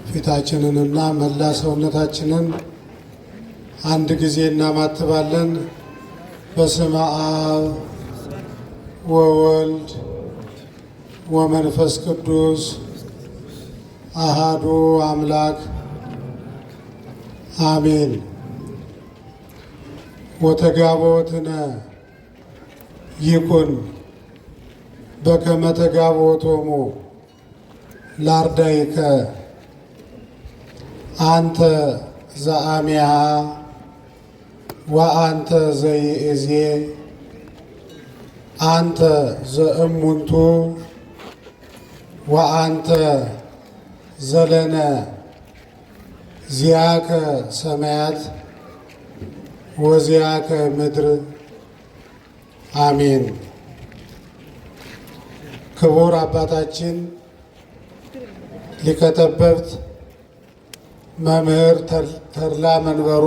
ፊታችንንና መላ ሰውነታችንን አንድ ጊዜ እናማትባለን። በስመ አብ ወወልድ ወመንፈስ ቅዱስ አሃዱ አምላክ አሜን። ወተጋቦትነ ይኩን በከመ ተጋቦቶሙ ላርዳይከ አንተ ዘአሚሃ ወአንተ ዘይእዜ አንተ ዘእሙንቱ ወአንተ ዘለነ ዚአከ ሰማያት ወዚአከ ምድር አሜን። ክቡር አባታችን ሊቀ ጠበብት መምህር ተድላ መንበሩ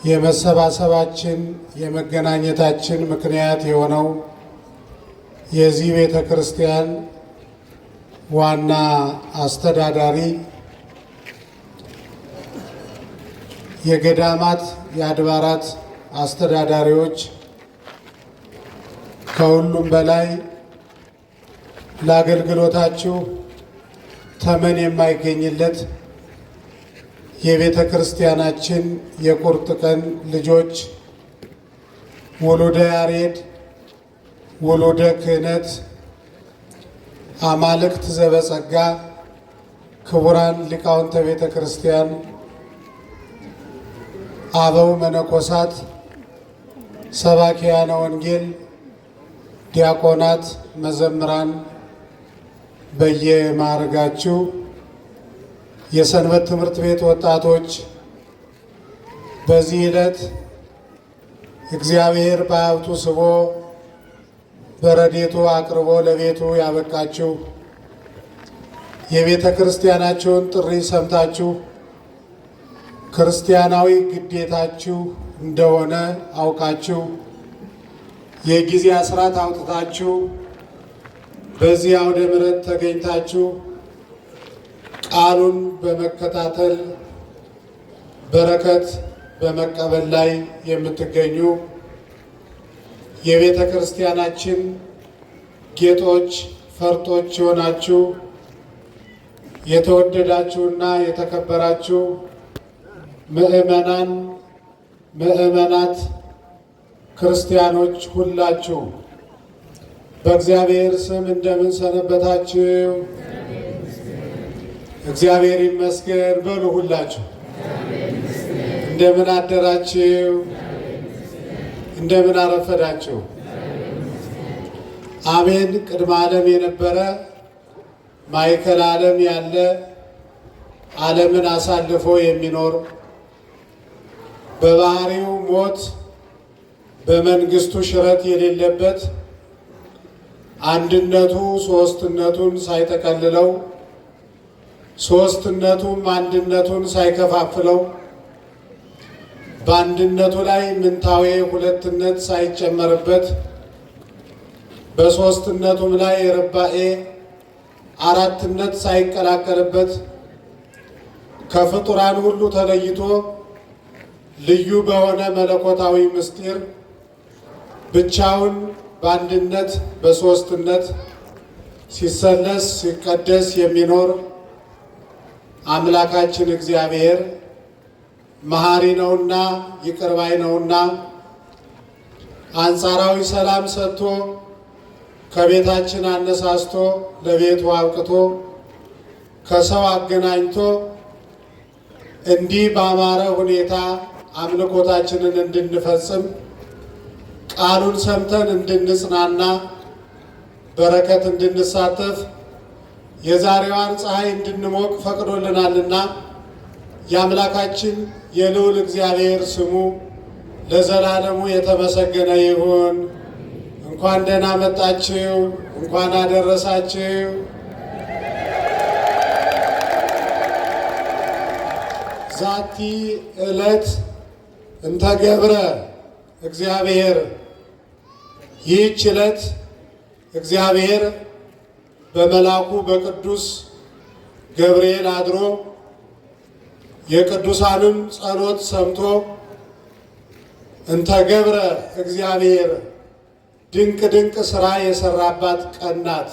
የመሰባሰባችን የመገናኘታችን ምክንያት የሆነው የዚህ ቤተ ክርስቲያን ዋና አስተዳዳሪ፣ የገዳማት የአድባራት አስተዳዳሪዎች፣ ከሁሉም በላይ ለአገልግሎታችሁ ተመን የማይገኝለት የቤተ ክርስቲያናችን የቁርጥ ቀን ልጆች፣ ውሉደ ያሬድ፣ ውሉደ ክህነት፣ አማልክት ዘበጸጋ፣ ክቡራን ሊቃውንተ ቤተ ክርስቲያን፣ አበው መነኮሳት፣ ሰባኪያነ ወንጌል፣ ዲያቆናት፣ መዘምራን በየማዕረጋችሁ፣ የሰንበት ትምህርት ቤት ወጣቶች፣ በዚህ ዕለት እግዚአብሔር በሀብቱ ስቦ በረድኤቱ አቅርቦ ለቤቱ ያበቃችሁ፣ የቤተ ክርስቲያናችሁን ጥሪ ሰምታችሁ ክርስቲያናዊ ግዴታችሁ እንደሆነ አውቃችሁ የጊዜ አስራት አውጥታችሁ በዚህ አውደ ምሕረት ተገኝታችሁ ቃሉን በመከታተል በረከት በመቀበል ላይ የምትገኙ የቤተ ክርስቲያናችን ጌጦች፣ ፈርጦች የሆናችሁ፣ የተወደዳችሁና የተከበራችሁ ምዕመናን፣ ምዕመናት፣ ክርስቲያኖች ሁላችሁ በእግዚአብሔር ስም እንደምን ሰነበታችሁ? እግዚአብሔር ይመስገን በሉ ሁላችሁ። እንደምን አደራችሁ? እንደምን አረፈዳችሁ? አሜን። ቅድመ ዓለም የነበረ፣ ማእከለ ዓለም ያለ፣ ዓለምን አሳልፎ የሚኖር፣ በባህሪው ሞት በመንግስቱ ሽረት የሌለበት፣ አንድነቱ ሶስትነቱን ሳይጠቀልለው፣ ሶስትነቱም አንድነቱን ሳይከፋፍለው፣ በአንድነቱ ላይ ምንታዌ ሁለትነት ሳይጨመርበት፣ በሶስትነቱም ላይ ርባኤ አራትነት ሳይቀላቀልበት፣ ከፍጡራን ሁሉ ተለይቶ ልዩ በሆነ መለኮታዊ ምስጢር ብቻውን በአንድነት በሶስትነት ሲሰለስ ሲቀደስ የሚኖር አምላካችን እግዚአብሔር መሐሪ ነውና ይቅር ባይ ነውና አንጻራዊ ሰላም ሰጥቶ ከቤታችን አነሳስቶ ለቤቱ አብቅቶ ከሰው አገናኝቶ እንዲህ ባማረ ሁኔታ አምልኮታችንን እንድንፈጽም፣ ቃሉን ሰምተን እንድንጽናና፣ በረከት እንድንሳተፍ፣ የዛሬዋን ፀሐይ እንድንሞቅ ፈቅዶልናልና የአምላካችን የልዑል እግዚአብሔር ስሙ ለዘላለሙ የተመሰገነ ይሁን። እንኳን ደህና መጣችሁ፣ እንኳን አደረሳችሁ። ዛቲ ዕለት እንተ ገብረ እግዚአብሔር፣ ይህች ዕለት እግዚአብሔር በመልአኩ በቅዱስ ገብርኤል አድሮ የቅዱሳንም ጸሎት ሰምቶ እንተ ገብረ እግዚአብሔር ድንቅ ድንቅ ሥራ የሰራባት ቀን ናት።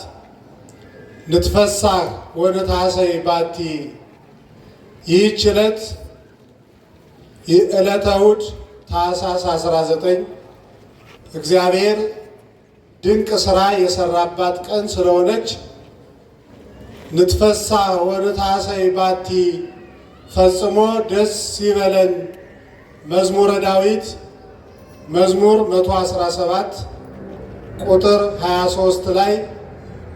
ንትፈሳህ ወንታሰይ ባቲ። ይህች ዕለት ዕለተ እሑድ ታኅሳስ 19 እግዚአብሔር ድንቅ ሥራ የሰራባት ቀን ስለሆነች ንትፈሳህ ወንታሰይ ባቲ ፈጽሞ ደስ ይበለን። መዝሙረ ዳዊት መዝሙር 117 ቁጥር 23 ላይ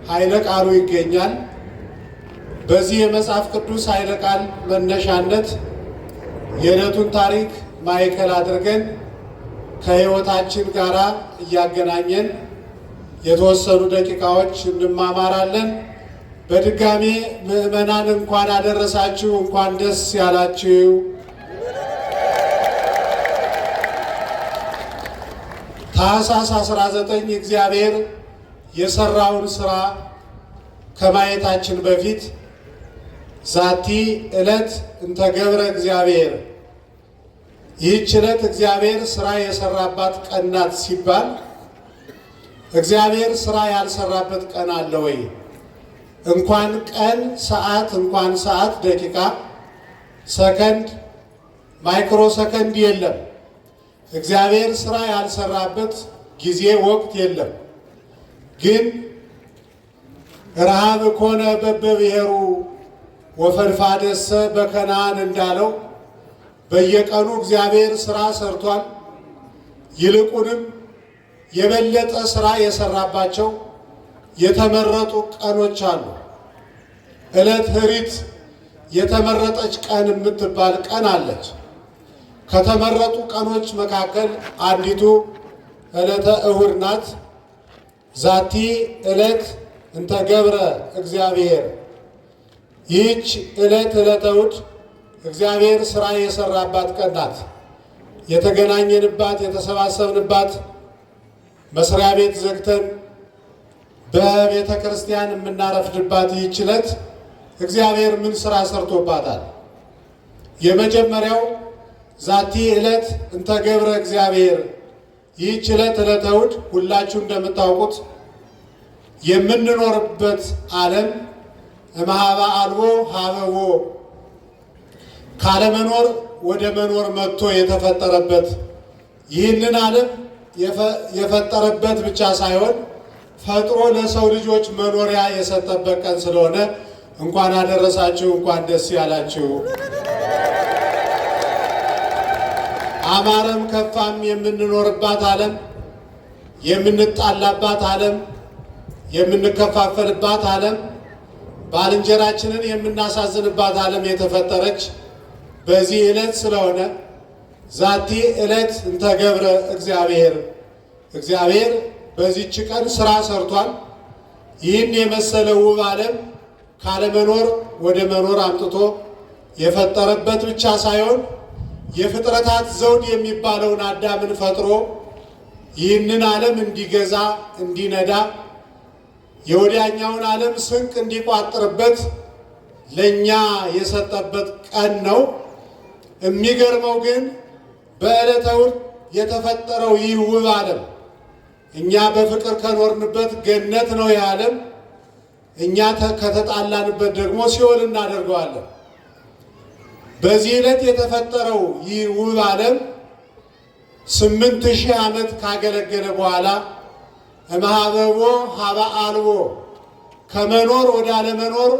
ኃይለ ቃሉ ይገኛል። በዚህ የመጽሐፍ ቅዱስ ኃይለ ቃል መነሻነት የዕለቱን ታሪክ ማዕከል አድርገን ከሕይወታችን ጋር እያገናኘን የተወሰኑ ደቂቃዎች እንማማራለን። በድጋሜ ምዕመናን እንኳን አደረሳችሁ፣ እንኳን ደስ ያላችሁ። ታኅሳስ 19 እግዚአብሔር የሰራውን ስራ ከማየታችን በፊት ዛቲ ዕለት እንተ ገብረ እግዚአብሔር፣ ይህች ዕለት እግዚአብሔር ስራ የሰራባት ቀን ናት ሲባል እግዚአብሔር ስራ ያልሰራበት ቀን አለ ወይ? እንኳን ቀን ሰዓት፣ እንኳን ሰዓት፣ ደቂቃ፣ ሰከንድ፣ ማይክሮ ሰከንድ የለም። እግዚአብሔር ስራ ያልሰራበት ጊዜ ወቅት የለም። ግን ረሃብ ኮነ በበብሔሩ ወፈድፋደሰ በከነዓን እንዳለው በየቀኑ እግዚአብሔር ስራ ሰርቷል። ይልቁንም የበለጠ ስራ የሰራባቸው የተመረጡ ቀኖች አሉ። ዕለት ኅሪት የተመረጠች ቀን የምትባል ቀን አለች። ከተመረጡ ቀኖች መካከል አንዲቱ ዕለተ እሑድ ናት። ዛቲ ዕለት እንተ ገብረ እግዚአብሔር፣ ይህች ዕለት ዕለተ እሑድ እግዚአብሔር ስራ የሰራባት ቀን ናት። የተገናኘንባት፣ የተሰባሰብንባት፣ መስሪያ ቤት ዘግተን በቤተ ክርስቲያን የምናረፍድባት ይህች ዕለት እግዚአብሔር ምን ስራ ሰርቶባታል? የመጀመሪያው ዛቲ ዕለት እንተ ገብረ እግዚአብሔር፣ ይህች ዕለት ዕለተ እሑድ ሁላችሁ እንደምታውቁት የምንኖርበት ዓለም እምኀበ አልቦ ሀበቦ ካለመኖር ወደ መኖር መጥቶ የተፈጠረበት፣ ይህንን ዓለም የፈጠረበት ብቻ ሳይሆን ፈጥሮ ለሰው ልጆች መኖሪያ የሰጠበት ቀን ስለሆነ እንኳን አደረሳችሁ፣ እንኳን ደስ ያላችሁ። አማረም ከፋም የምንኖርባት ዓለም፣ የምንጣላባት ዓለም፣ የምንከፋፈልባት ዓለም፣ ባልንጀራችንን የምናሳዝንባት ዓለም የተፈጠረች በዚህ ዕለት ስለሆነ ዛቲ ዕለት እንተ ገብረ እግዚአብሔር፣ እግዚአብሔር በዚህች ቀን ስራ ሰርቷል። ይህን የመሰለ ውብ ዓለም ካለመኖር ወደ መኖር አምጥቶ የፈጠረበት ብቻ ሳይሆን የፍጥረታት ዘውድ የሚባለውን አዳምን ፈጥሮ ይህንን ዓለም እንዲገዛ እንዲነዳ የወዲያኛውን ዓለም ስንቅ እንዲቋጥርበት ለእኛ የሰጠበት ቀን ነው። የሚገርመው ግን በዕለተ እሑድ የተፈጠረው ይህ ውብ ዓለም እኛ በፍቅር ከኖርንበት ገነት ነው ይህ ዓለም። እኛ ከተጣላንበት ደግሞ ሲኦል እናደርገዋለን። በዚህ ዕለት የተፈጠረው ይህ ውብ ዓለም 8000 ዓመት ካገለገለ በኋላ እምኀበቦ ሀበ አልቦ ከመኖር ወደ አለመኖር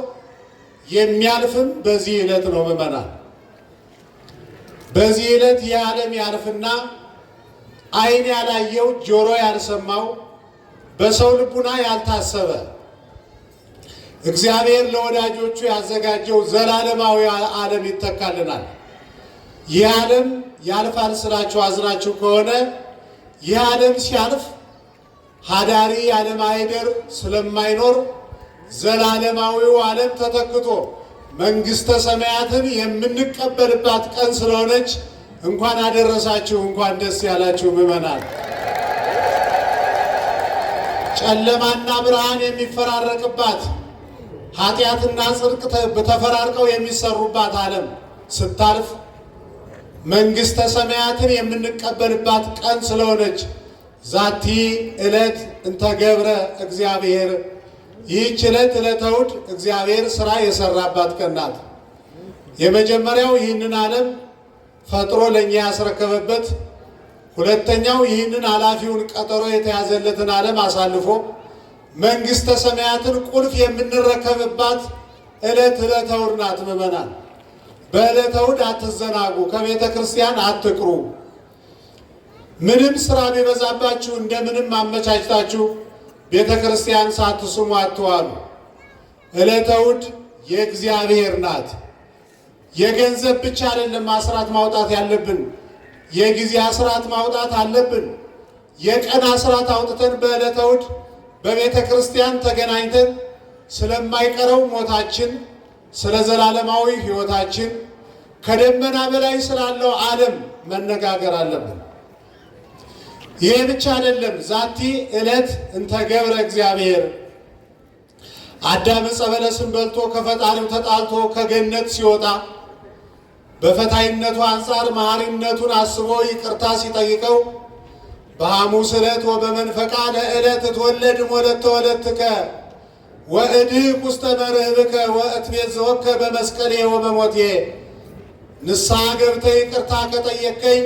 የሚያልፍም በዚህ ዕለት ነው። ምዕመናን፣ በዚህ ዕለት ይህ ዓለም ያልፍና ዓይን ያላየው ጆሮ ያልሰማው በሰው ልቡና ያልታሰበ እግዚአብሔር ለወዳጆቹ ያዘጋጀው ዘላለማዊ ዓለም ይተካልናል። ይህ ዓለም ያልፋል ስላችሁ አዝናችሁ ከሆነ ይህ ዓለም ሲያልፍ ሀዳሪ ያለማይደር ስለማይኖር ዘላለማዊው ዓለም ተተክቶ መንግሥተ ሰማያትን የምንቀበልባት ቀን ስለሆነች እንኳን አደረሳችሁ፣ እንኳን ደስ ያላችሁ ምዕመናን። ጨለማና ብርሃን የሚፈራረቅባት፣ ኃጢአትና ጽድቅ ተፈራርቀው የሚሰሩባት ዓለም ስታልፍ መንግሥተ ሰማያትን የምንቀበልባት ቀን ስለሆነች ዛቲ ዕለት እንተገብረ እግዚአብሔር፣ ይህች ዕለት ዕለተ እሑድ እግዚአብሔር ሥራ የሰራባት ቀን ናት። የመጀመሪያው ይህንን ዓለም ፈጥሮ ለእኛ ያስረከበበት፣ ሁለተኛው ይህንን ኃላፊውን ቀጠሮ የተያዘለትን ዓለም አሳልፎ መንግሥተ ሰማያትን ቁልፍ የምንረከብባት ዕለት ዕለተ እሑድ ናት። ምዕመናን በዕለተ እሑድ አትዘናጉ፣ ከቤተ ክርስቲያን አትቅሩ። ምንም ስራ ቢበዛባችሁ እንደምንም አመቻችታችሁ ቤተ ክርስቲያን ሳትስሙ አትዋሉ። ዕለተ እሑድ የእግዚአብሔር ናት። የገንዘብ ብቻ አይደለም አስራት ማውጣት ያለብን፣ የጊዜ አስራት ማውጣት አለብን። የቀን አስራት አውጥተን በዕለተ እሑድ በቤተ ክርስቲያን ተገናኝተን ስለማይቀረው ሞታችን፣ ስለ ዘላለማዊ ሕይወታችን፣ ከደመና በላይ ስላለው ዓለም መነጋገር አለብን። ይሄ ብቻ አይደለም። ዛቲ ዕለት እንተ ገብረ እግዚአብሔር፣ አዳም ዕፀ በለስን በልቶ ከፈጣሪው ተጣልቶ ከገነት ሲወጣ በፈታይነቱ አንጻር መሐሪነቱን አስቦ ይቅርታ ሲጠይቀው በሐሙስ ዕለት ወበመንፈቃ ለዕለት እትወለድ እምወለተ ወለትከ ወእድኅቅ ውስተ መርህብከ ወእትቤዝወከ በመስቀሌ ወበሞቴ፣ ንስሐ ገብተህ ይቅርታ ከጠየቅከኝ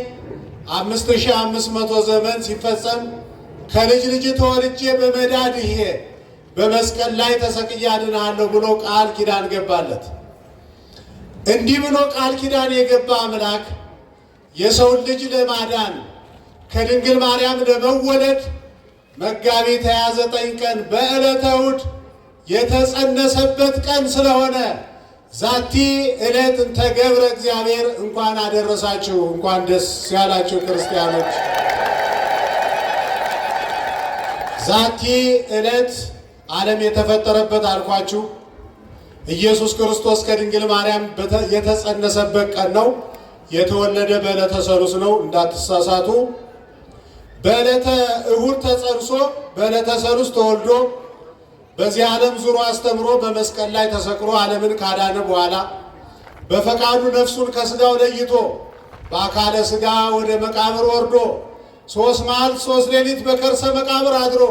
5500 ዘመን ሲፈጸም ከልጅ ልጅ ተወልጄ በመዳድሄ በመስቀል ላይ ተሰቅዬ አድንሃለሁ ብሎ ቃል ኪዳን ገባለት። እንዲህ ብሎ ቃል ኪዳን የገባ አምላክ የሰውን ልጅ ለማዳን ከድንግል ማርያም ለመወለድ መጋቢት 29 ቀን በዕለተ እሑድ የተጸነሰበት ቀን ስለሆነ ዛቲ ዕለት እንተ ገብረ እግዚአብሔር። እንኳን አደረሳችሁ፣ እንኳን ደስ ያላችሁ ክርስቲያኖች። ዛቲ ዕለት ዓለም የተፈጠረበት አልኳችሁ። ኢየሱስ ክርስቶስ ከድንግል ማርያም የተጸነሰበት ቀን ነው። የተወለደ በዕለተ ሰሉስ ነው፣ እንዳትሳሳቱ። በዕለተ እሑድ ተጸንሶ በዕለተ ሰሉስ ተወልዶ በዚህ ዓለም ዙሮ አስተምሮ በመስቀል ላይ ተሰቅሎ ዓለምን ካዳነ በኋላ በፈቃዱ ነፍሱን ከስጋው ለይቶ በአካለ ስጋ ወደ መቃብር ወርዶ 3 መዓልት 3 ሌሊት በከርሰ መቃብር አድሮ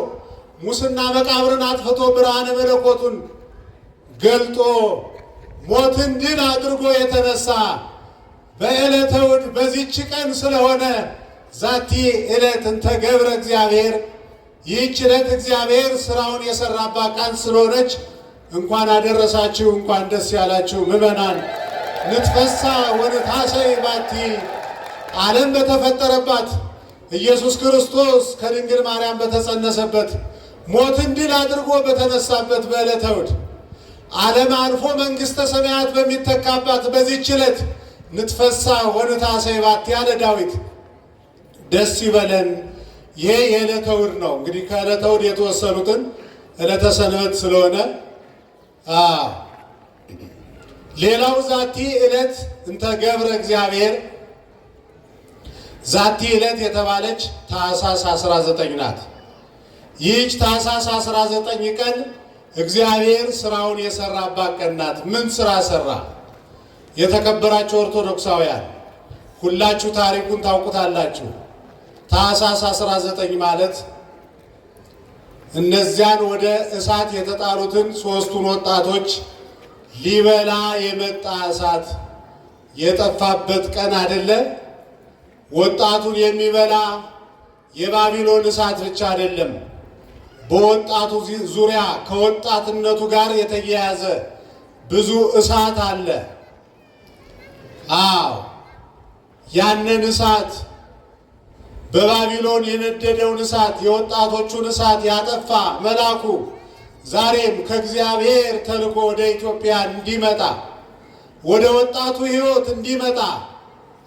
ሙስና መቃብርን አጥፍቶ ብርሃነ መለኮቱን ገልጦ ሞትን ድል አድርጎ የተነሳ በዕለተ እሑድ በዚች ቀን ስለሆነ ዛቲ ዕለት እንተ ገብረ እግዚአብሔር፣ ይህች ዕለት እግዚአብሔር ስራውን የሰራባት ቀን ስለሆነች እንኳን አደረሳችሁ፣ እንኳን ደስ ያላችሁ ምዕመናን። ንትፈሳ ወንታሰይ ባቲ፣ ዓለም በተፈጠረባት ኢየሱስ ክርስቶስ ከድንግል ማርያም በተጸነሰበት ሞትን ድል አድርጎ በተነሳበት በዕለተ እሑድ ዓለም አልፎ መንግሥተ ሰማያት በሚተካባት በዚህች ዕለት ንትፈሳ ወንታሰይ ባቲ ያለ ዳዊት ደስ ይበለን። ይሄ የዕለተ እሑድ ነው። እንግዲህ ከዕለተ እሑድ የተወሰኑትን ዕለተ ሰንበት ስለሆነ ሌላው ዛቲ ዕለት እንተ ገብረ እግዚአብሔር፣ ዛቲ ዕለት የተባለች ታኅሳስ 19 ናት። ይህች ታኅሳስ 19 ቀን እግዚአብሔር ስራውን የሰራባት ቀን ናት። ምን ስራ ሰራ? የተከበራችሁ ኦርቶዶክሳውያን ሁላችሁ ታሪኩን ታውቁታላችሁ። ታኅሳስ 19 ማለት እነዚያን ወደ እሳት የተጣሉትን 3ቱን ወጣቶች ሊበላ የመጣ እሳት የጠፋበት ቀን አይደለ? ወጣቱን የሚበላ የባቢሎን እሳት ብቻ አይደለም። በወጣቱ ዙሪያ ከወጣትነቱ ጋር የተያያዘ ብዙ እሳት አለ። አዎ ያንን እሳት በባቢሎን የነደደውን እሳት የወጣቶቹን እሳት ያጠፋ መልአኩ ዛሬም ከእግዚአብሔር ተልኮ ወደ ኢትዮጵያ እንዲመጣ ወደ ወጣቱ ሕይወት እንዲመጣ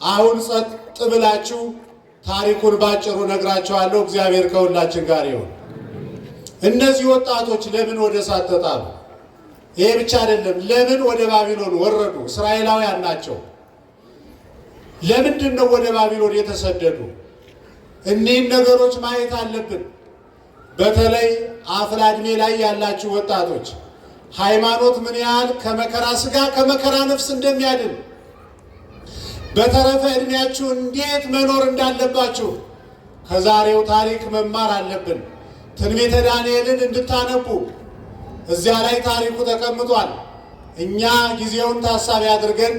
አሁን ጸጥ ብላችሁ ታሪኩን ባጭሩ ነግራችኋለሁ። እግዚአብሔር ከሁላችን ጋር ይሁን። እነዚህ ወጣቶች ለምን ወደ እሳት ተጣሉ? ይሄ ብቻ አይደለም። ለምን ወደ ባቢሎን ወረዱ? እስራኤላውያን ናቸው። ለምንድን ነው ወደ ባቢሎን የተሰደዱ? እኒህን ነገሮች ማየት አለብን። በተለይ አፍላ ዕድሜ ላይ ያላችሁ ወጣቶች፣ ሃይማኖት ምን ያህል ከመከራ ሥጋ ከመከራ ነፍስ እንደሚያድን፣ በተረፈ ዕድሜያችሁ እንዴት መኖር እንዳለባችሁ ከዛሬው ታሪክ መማር አለብን። ትንቢተ ዳንኤልን እንድታነቡ እዚያ ላይ ታሪኩ ተቀምጧል። እኛ ጊዜውን ታሳቢ አድርገን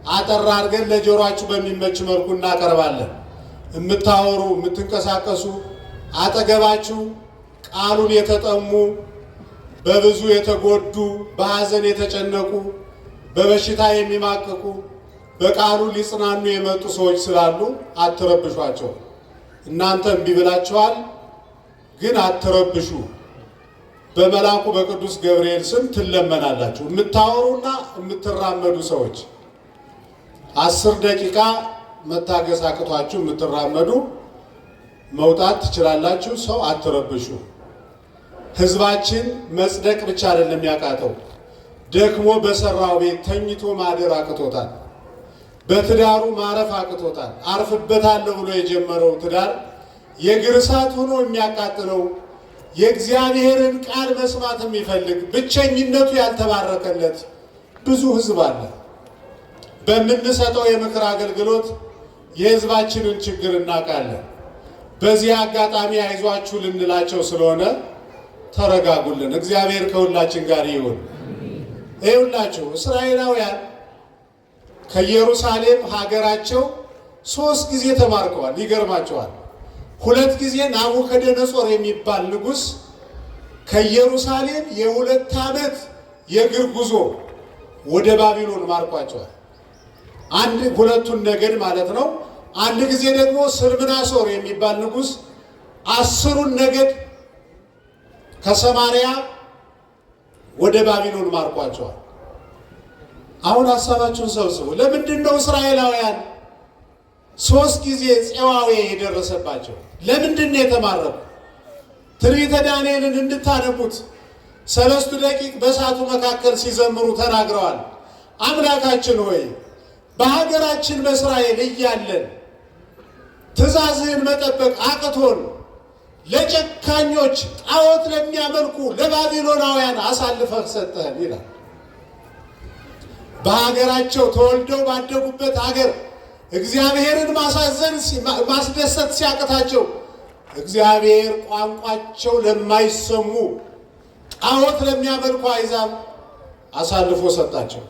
አጠር አድርገን ለጆሮአችሁ በሚመች መልኩ እናቀርባለን። የምታወሩ የምትንቀሳቀሱ፣ አጠገባችሁ ቃሉን የተጠሙ፣ በብዙ የተጎዱ፣ በሐዘን የተጨነቁ፣ በበሽታ የሚማቅቁ፣ በቃሉ ሊጽናኑ የመጡ ሰዎች ስላሉ አትረብሿቸው። እናንተ እምቢ ብላችኋል፣ ግን አትረብሹ። በመልአኩ በቅዱስ ገብርኤል ስም ትለመናላችሁ። የምታወሩና የምትራመዱ ሰዎች 10 ደቂቃ መታገስ አቅቷችሁ የምትራመዱ መውጣት ትችላላችሁ። ሰው አትረብሹ። ህዝባችን መጽደቅ ብቻ አይደለም ያቃተው፣ ደክሞ በሰራው ቤት ተኝቶ ማደር አቅቶታል። በትዳሩ ማረፍ አቅቶታል። አርፍበታለሁ ብሎ የጀመረው ትዳር የእግር እሳት ሆኖ የሚያቃጥለው፣ የእግዚአብሔርን ቃል መስማት የሚፈልግ፣ ብቸኝነቱ ያልተባረከለት ብዙ ህዝብ አለ። በምንሰጠው የምክር አገልግሎት የህዝባችንን ችግር እናውቃለን። በዚህ አጋጣሚ አይዟችሁ ልንላቸው ስለሆነ ተረጋጉልን። እግዚአብሔር ከሁላችን ጋር ይሁን። ይሁላችሁ እስራኤላውያን ከኢየሩሳሌም ሀገራቸው ሶስት ጊዜ ተማርከዋል። ይገርማቸዋል። ሁለት ጊዜ ናቡከደነጾር የሚባል ንጉሥ ከኢየሩሳሌም የ2 ዓመት የእግር ጉዞ ወደ ባቢሎን ማርኳቸዋል። አንድ ሁለቱን ነገድ ማለት ነው። አንድ ጊዜ ደግሞ ስልምናሶር የሚባል ንጉሥ 10ሩን ነገድ ከሰማርያ ወደ ባቢሎን ማርኳቸዋል። አሁን ሀሳባችሁን ሰብስቡ። ለምንድን ነው እስራኤላውያን ሶስት ጊዜ ፄዋዌ የደረሰባቸው? ለምንድን ነው የተማረኩ? ትንቢተ ዳንኤልን እንድታነቡት ሰለስቱ ደቂቅ በእሳቱ መካከል ሲዘምሩ ተናግረዋል። አምላካችን ሆይ፣ በሀገራችን በእስራኤል እያለን ትእዛዝህን መጠበቅ አቅቶን ለጨካኞች፣ ጣዖት ለሚያመልኩ ለባቢሎናውያን አሳልፈህ ሰጠህን ይላል። በሀገራቸው ተወልደው ባደጉበት ሀገር እግዚአብሔርን ማሳዘን ማስደሰት ሲያቅታቸው እግዚአብሔር ቋንቋቸው ለማይሰሙ፣ ጣዖት ለሚያመልኩ አሕዛብ አሳልፎ ሰጣቸው።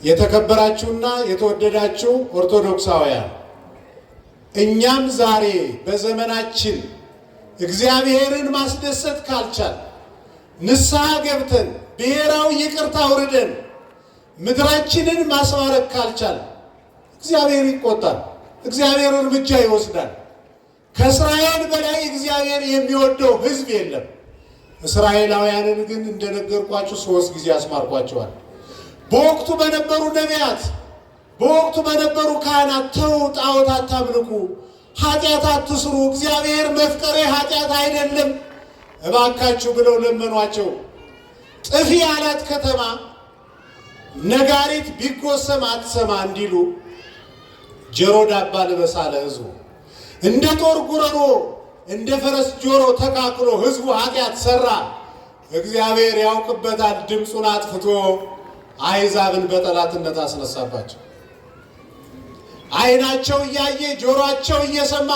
የተከበራችሁና የተወደዳችሁ ኦርቶዶክሳውያን፣ እኛም ዛሬ በዘመናችን እግዚአብሔርን ማስደሰት ካልቻል፣ ንስሐ ገብተን ብሔራዊ ይቅርታ አውርደን ምድራችንን ማስባረክ ካልቻል እግዚአብሔር ይቆጣል። እግዚአብሔር እርምጃ ይወስዳል። ከእስራኤል በላይ እግዚአብሔር የሚወደው ሕዝብ የለም። እስራኤላውያንን ግን እንደነገርኳችሁ ሶስት ጊዜ አስማርኳቸዋል። በወቅቱ በነበሩ ነቢያት፣ በወቅቱ በነበሩ ካህናት ተው፣ ጣዖት አታምልኩ፣ ኃጢአት አትስሩ፣ እግዚአብሔር መፍቀሬ ኃጢአት አይደለም፣ እባካችሁ ብለው ለመኗቸው። ጥፊ ያላት ከተማ ነጋሪት ቢጎሰም አትሰማ እንዲሉ ጆሮ ዳባ ልበስ አለ ሕዝቡ። እንደ ጦር ጉረሮ እንደ ፈረስ ጆሮ ተካክሎ ሕዝቡ ኃጢአት ሰራ። እግዚአብሔር ያውቅበታል። ድምፁን አጥፍቶ አሕዛብን በጠላትነት አስነሳባቸው። ዓይናቸው እያየ ጆሮአቸው እየሰማ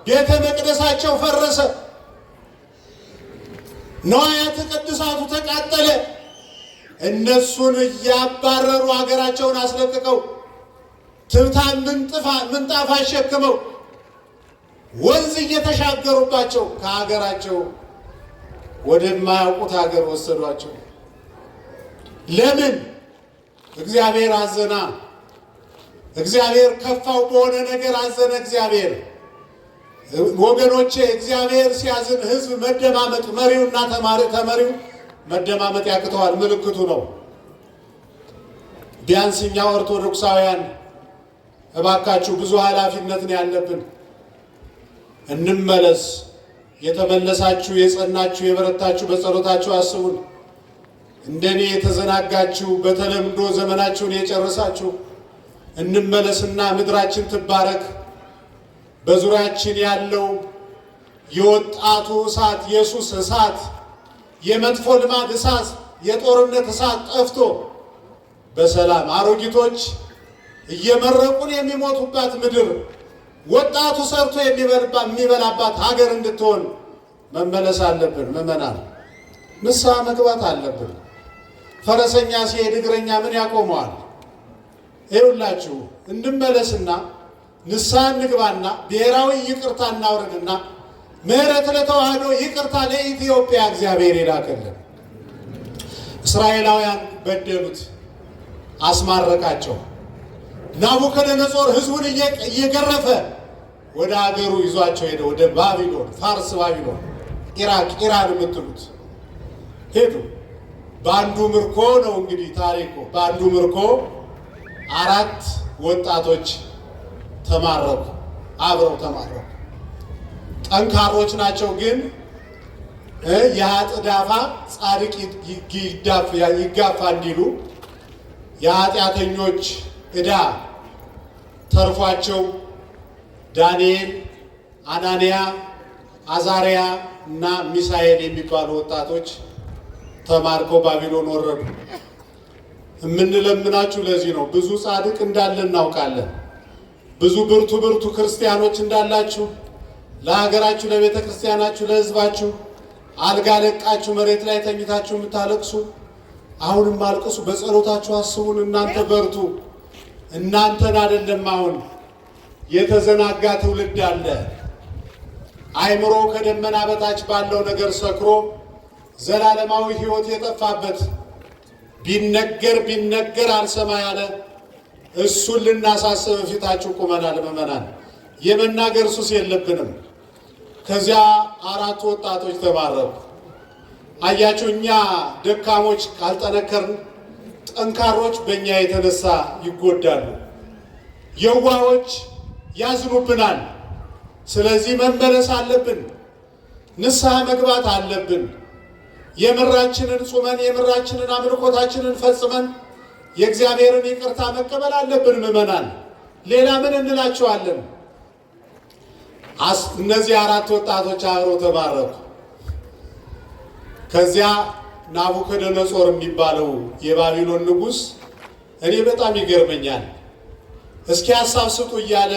ቤተ መቅደሳቸው ፈረሰ። ንዋያተ ቅድሳቱ ተቃጠለ። እነሱን እያባረሩ ሀገራቸውን አስለቅቀው፣ ትብታን ምንጣፍ አሸክመው፣ ወንዝ እየተሻገሩባቸው ከሀገራቸው ወደማያውቁት ሀገር ወሰዷቸው። ለምን? እግዚአብሔር አዘና። እግዚአብሔር ከፋው፣ በሆነ ነገር አዘነ እግዚአብሔር። ወገኖቼ፣ እግዚአብሔር ሲያዝን ሕዝብ መደማመጥ፣ መሪውና ተመሪው መደማመጥ ያቅተዋል። ምልክቱ ነው። ቢያንስ እኛ ኦርቶዶክሳውያን እባካችሁ ብዙ ኃላፊነት ነው ያለብን። እንመለስ። የተመለሳችሁ፣ የጸናችሁ፣ የበረታችሁ በጸሎታችሁ አስቡን። እንደኔ የተዘናጋችሁ፣ በተለምዶ ዘመናችሁን የጨረሳችሁ እንመለስና ምድራችን ትባረክ። በዙሪያችን ያለው የወጣቱ እሳት፣ የሱስ እሳት፣ የመጥፎ ልማድ እሳት የጦርነት እሳት ጠፍቶ በሰላም አሮጊቶች እየመረቁን የሚሞቱባት ምድር፣ ወጣቱ ሰርቶ የሚበላባት ሀገር እንድትሆን መመለስ አለብን። ምዕመናን ንስሐ መግባት አለብን። ፈረሰኛ ሲሄድ እግረኛ ምን ያቆመዋል? ይኸውላችሁ እንመለስና ንስሐ እንግባና ብሔራዊ ይቅርታ እናውርድና ምሕረት ለተዋህዶ ይቅርታ ለኢትዮጵያ እግዚአብሔር ይላክልን። እስራኤላውያን በደሉት፣ አስማረካቸው። ናቡከደነጾር ሕዝቡን እየገረፈ ወደ አገሩ ይዟቸው ሄደ። ወደ ባቢሎን፣ ፋርስ፣ ባቢሎን፣ ኢራቅ፣ ኢራን የምትሉት ሄዱ። በአንዱ ምርኮ ነው እንግዲህ ታሪኩ። በአንዱ ምርኮ 4 ወጣቶች ተማረኩ፣ አብረው ተማረኩ። ጠንካሮች ናቸው፣ ግን የኃጥእ ዳፋ ጻድቅ ይጋፋ እንዲሉ የኃጢአተኞች ዕዳ ተርፏቸው ዳንኤል፣ አናንያ፣ አዛሪያ እና ሚሳኤል የሚባሉ ወጣቶች ተማርከው ባቢሎን ወረዱ። የምንለምናችሁ ለዚህ ነው። ብዙ ጻድቅ እንዳለ እናውቃለን። ብዙ ብርቱ ብርቱ ክርስቲያኖች እንዳላችሁ ለሀገራችሁ፣ ለቤተ ክርስቲያናችሁ፣ ለሕዝባችሁ አልጋ ለቃችሁ መሬት ላይ ተኝታችሁ የምታለቅሱ አሁንም አልቅሱ። በጸሎታችሁ አስቡን። እናንተ በርቱ። እናንተን አይደለም አሁን የተዘናጋ ትውልድ አለ። አእምሮ ከደመና በታች ባለው ነገር ሰክሮ ዘላለማዊ ሕይወት የጠፋበት ቢነገር ቢነገር አልሰማ ያለ እሱን ልናሳስብ ፊታችሁ ቁመናል። ምዕመናን የመናገር ሱስ የለብንም። ከዚያ 4 ወጣቶች ተማረኩ። አያችሁ፣ እኛ ደካሞች ካልጠነከርን ጠንካሮች በእኛ የተነሳ ይጎዳሉ፣ የዋሆች ያዝኑብናል። ስለዚህ መመለስ አለብን፣ ንስሐ መግባት አለብን። የምራችንን ጾመን የምራችንን አምልኮታችንን ፈጽመን የእግዚአብሔርን ይቅርታ መቀበል አለብን። ምዕመናን ሌላ ምን እንላቸዋለን? እነዚህ 4 ወጣቶች አብረው ተማረኩ። ከዚያ ናቡከደነጾር የሚባለው የባቢሎን ንጉሥ እኔ በጣም ይገርመኛል። እስኪ ሐሳብ ስጡ እያለ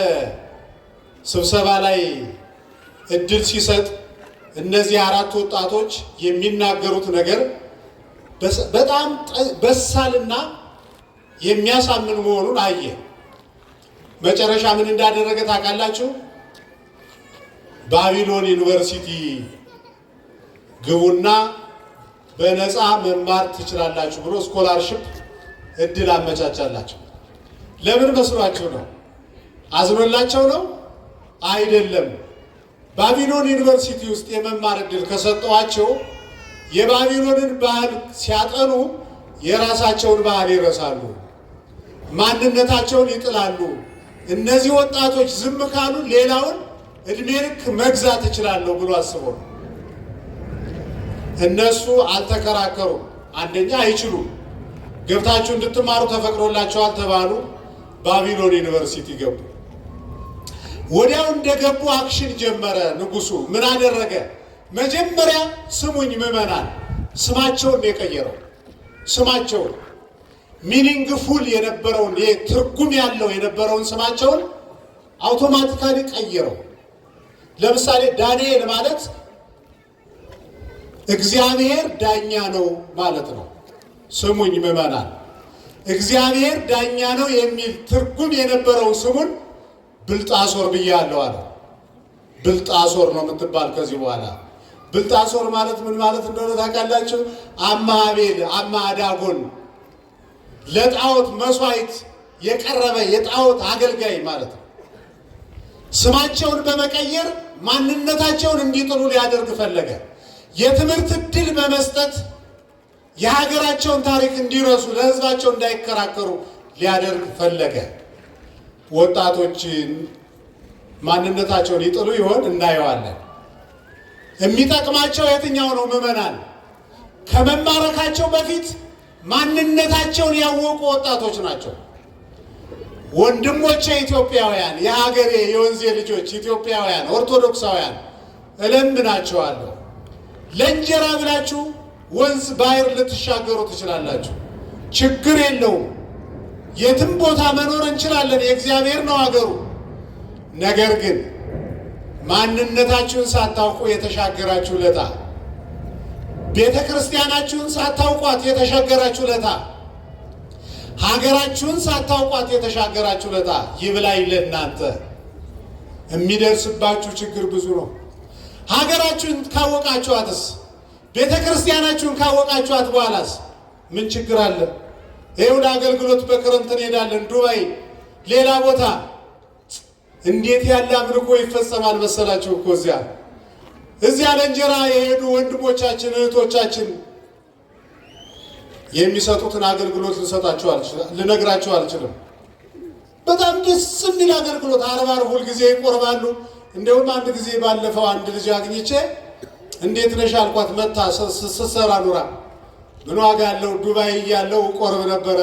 ስብሰባ ላይ እድል ሲሰጥ እነዚህ 4 ወጣቶች የሚናገሩት ነገር በጣም በሳልና የሚያሳምን መሆኑን አየ። መጨረሻ ምን እንዳደረገ ታውቃላችሁ? ባቢሎን ዩኒቨርሲቲ ግቡና በነፃ መማር ትችላላችሁ ብሎ scholarship እድል አመቻቻላቸው። ለምን መስሏችሁ ነው? አዝኖላቸው ነው? አይደለም። ባቢሎን ዩኒቨርሲቲ ውስጥ የመማር እድል ከሰጠዋቸው የባቢሎንን ባህል ሲያጠኑ የራሳቸውን ባህል ይረሳሉ፣ ማንነታቸውን ይጥላሉ። እነዚህ ወጣቶች ዝም ካሉ ሌላውን እድሜ ልክ መግዛት እችላለሁ ብሎ አስቦ ነው። እነሱ አልተከራከሩም። አንደኛ አይችሉም። ገብታችሁ እንድትማሩ ተፈቅዶላቸዋል ተባሉ። ባቢሎን ዩኒቨርሲቲ ገቡ። ወዲያው እንደገቡ action ጀመረ ንጉሱ። ምን አደረገ? መጀመሪያ ስሙኝ ምዕመናን፣ ስማቸውን የቀየረው ስማቸውን meaningful የነበረውን ትርጉም ያለው የነበረውን ስማቸውን automatically ቀየረው። ለምሳሌ ዳንኤል ማለት እግዚአብሔር ዳኛ ነው ማለት ነው። ስሙኝ ምዕመናን፣ እግዚአብሔር ዳኛ ነው የሚል ትርጉም የነበረው ስሙን ብልጣሶር ብያለሁ አለ። ብልጣሶር ነው የምትባል ከዚህ በኋላ። ብልጣሶር ማለት ምን ማለት እንደሆነ ታውቃላችሁ? አማቤል አማዳጎን ለጣዖት መስዋዕት የቀረበ የጣዖት አገልጋይ ማለት ነው። ስማቸውን በመቀየር ማንነታቸውን እንዲጥሉ ሊያደርግ ፈለገ። የትምህርት ዕድል በመስጠት የሀገራቸውን ታሪክ እንዲረሱ ለሕዝባቸው እንዳይከራከሩ ሊያደርግ ፈለገ። ወጣቶች ማንነታቸውን ይጥሉ ይሆን? እናየዋለን። የሚጠቅማቸው የትኛው ነው? ምዕመናን ከመማረካቸው በፊት ማንነታቸውን ያወቁ ወጣቶች ናቸው። ወንድሞቼ ኢትዮጵያውያን፣ የሀገሬ የወንዜ ልጆች ኢትዮጵያውያን ኦርቶዶክሳውያን እለምናቸዋለሁ፣ ለእንጀራ ብላችሁ ወንዝ ባህር ልትሻገሩ ትችላላችሁ። ችግር የለውም። የትም ቦታ መኖር እንችላለን። የእግዚአብሔር ነው አገሩ። ነገር ግን ማንነታችሁን ሳታውቁ የተሻገራችሁ ለታ፣ ቤተ ክርስቲያናችሁን ሳታውቋት የተሻገራችሁ ለታ፣ ሀገራችሁን ሳታውቋት የተሻገራችሁ ለታ ይብላኝ ለእናንተ። የሚደርስባችሁ ችግር ብዙ ነው። ሀገራችሁን ካወቃችኋትስ፣ ቤተ ክርስቲያናችሁን ካወቃችኋት በኋላስ ምን ችግር አለ? ይኸው ለአገልግሎት በክረምት እንሄዳለን፣ ዱባይ፣ ሌላ ቦታ። እንዴት ያለ አምልኮ ይፈጸማል መሰላችሁ እኮ እዚያ እዚያ ለእንጀራ የሄዱ ወንድሞቻችን እህቶቻችን የሚሰጡትን አገልግሎት ልሰጣችሁ አልችልም፣ ልነግራችሁ አልችልም። በጣም ደስ የሚል አገልግሎት ዓርብ ዓርብ ሁልጊዜ ይቆርባሉ። እንደውም አንድ ጊዜ ባለፈው አንድ ልጅ አግኝቼ እንዴት ነሽ አልኳት። መታ ስትሰራ ኑራ ምን ዋጋ አለው ዱባይ እያለው ቆርብ ነበረ።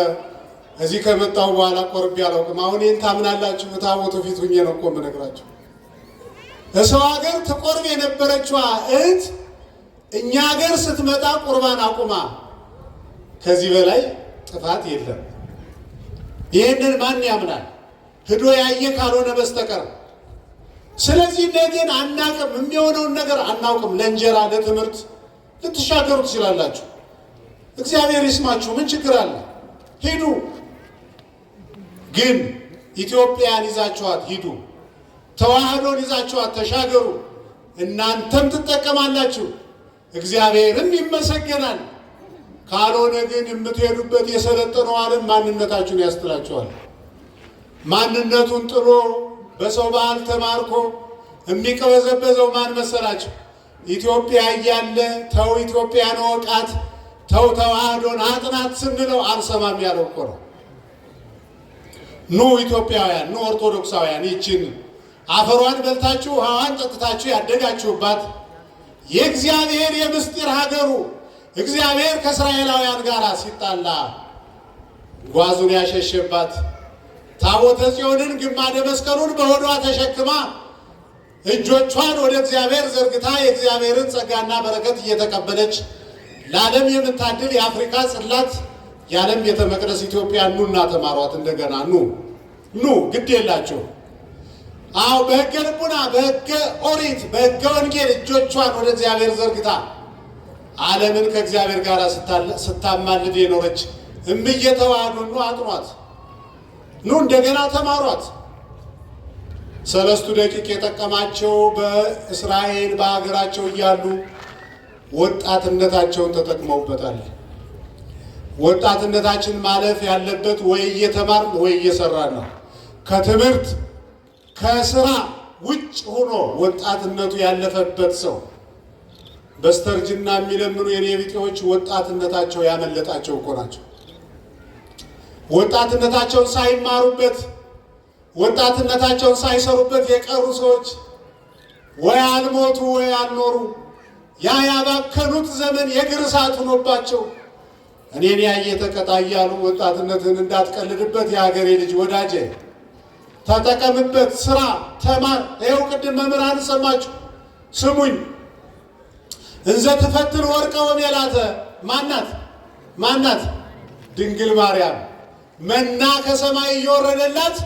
እዚህ ከመጣሁ በኋላ ቆርቤ አላውቅም። አሁን ይህን ታምናላችሁ? ታቦቱ ፊት ሁኜ ነው እኮ የምነግራችሁ። እሰው ሀገር ትቆርብ የነበረችዋ እህት እኛ ሀገር ስትመጣ ቁርባን አቁማ፣ ከዚህ በላይ ጥፋት የለም። ይህንን ማን ያምናል? ሂዶ ያየ ካልሆነ በስተቀር። ስለዚህ ነገን አናቅም፣ የሚሆነውን ነገር አናውቅም። ለእንጀራ ለትምህርት ልትሻገሩ ትችላላችሁ። እግዚአብሔር ይስማችሁ። ምን ችግር አለ? ሂዱ። ግን ኢትዮጵያን ይዛችኋት ሂዱ። ተዋህዶን ይዛችኋት ተሻገሩ። እናንተም ትጠቀማላችሁ፣ እግዚአብሔርም ይመሰገናል። ካልሆነ ግን የምትሄዱበት የሰለጠነው ዓለም ማንነታችሁን ያስጥላችኋል። ማንነቱን ጥሎ በሰው ባህል ተማርኮ የሚቀበዘበዘው ማን መሰላችሁ? ኢትዮጵያ እያለ ተው ኢትዮጵያን እወቃት፣ ተው ተዋህዶን አጥናት ስንለው አልሰማም ያለው እኮ ነው። ኑ ኢትዮጵያውያን፣ ኑ ኦርቶዶክሳውያን፣ ይችን አፈሯን በልታችሁ ውሃዋን ጠጥታችሁ ያደጋችሁባት የእግዚአብሔር የምስጢር ሀገሩ፣ እግዚአብሔር ከእስራኤላውያን ጋር ሲጣላ ጓዙን ያሸሸባት፣ ታቦተ ጽዮንን ግማደ መስቀሉን በሆዷ ተሸክማ እጆቿን ወደ እግዚአብሔር ዘርግታ የእግዚአብሔርን ጸጋና በረከት እየተቀበለች ለዓለም የምታድል የአፍሪካ ጽላት፣ የዓለም ቤተ መቅደስ ኢትዮጵያ ኑና ተማሯት። እንደገና ኑ ኑ፣ ግድ የላችሁ። አዎ፣ በሕገ ልቡና፣ በሕገ ኦሪት፣ በሕገ ወንጌል እጆቿን ወደ እግዚአብሔር ዘርግታ ዓለምን ከእግዚአብሔር ጋር ስታማልድ የኖረች እምዬ ተዋህዶ ኑ አጥኗት፣ ኑ እንደገና ተማሯት። ሰለስቱ ደቂቅ የጠቀማቸው በእስራኤል በሀገራቸው እያሉ ወጣትነታቸውን ተጠቅመውበታል። ወጣትነታችን ማለፍ ያለበት ወይ እየተማርን ወይ እየሰራን ነው። ከትምህርት ከስራ ውጭ ሆኖ ወጣትነቱ ያለፈበት ሰው፣ በስተርጅና የሚለምኑ የኔ ቢጤዎች ወጣትነታቸው ያመለጣቸው እኮ ናቸው። ወጣትነታቸውን ሳይማሩበት፣ ወጣትነታቸውን ሳይሰሩበት የቀሩ ሰዎች ወይ አልሞቱ ወይ አልኖሩ። ያ ያባከኑት ዘመን የእግር እሳት ሆኖባቸው እኔን ያየ ተቀጣ እያሉ፣ ወጣትነትን እንዳትቀልድበት የሀገሬ ልጅ ወዳጄ፣ ተጠቀምበት፣ ስራ፣ ተማር። ይኸው ቅድም መምህራን ሰማችሁ፣ ስሙኝ። እንዘ ትፈትል ወርቀ ወሜላተ፣ ማናት ማናት? ድንግል ማርያም መና ከሰማይ እየወረደላት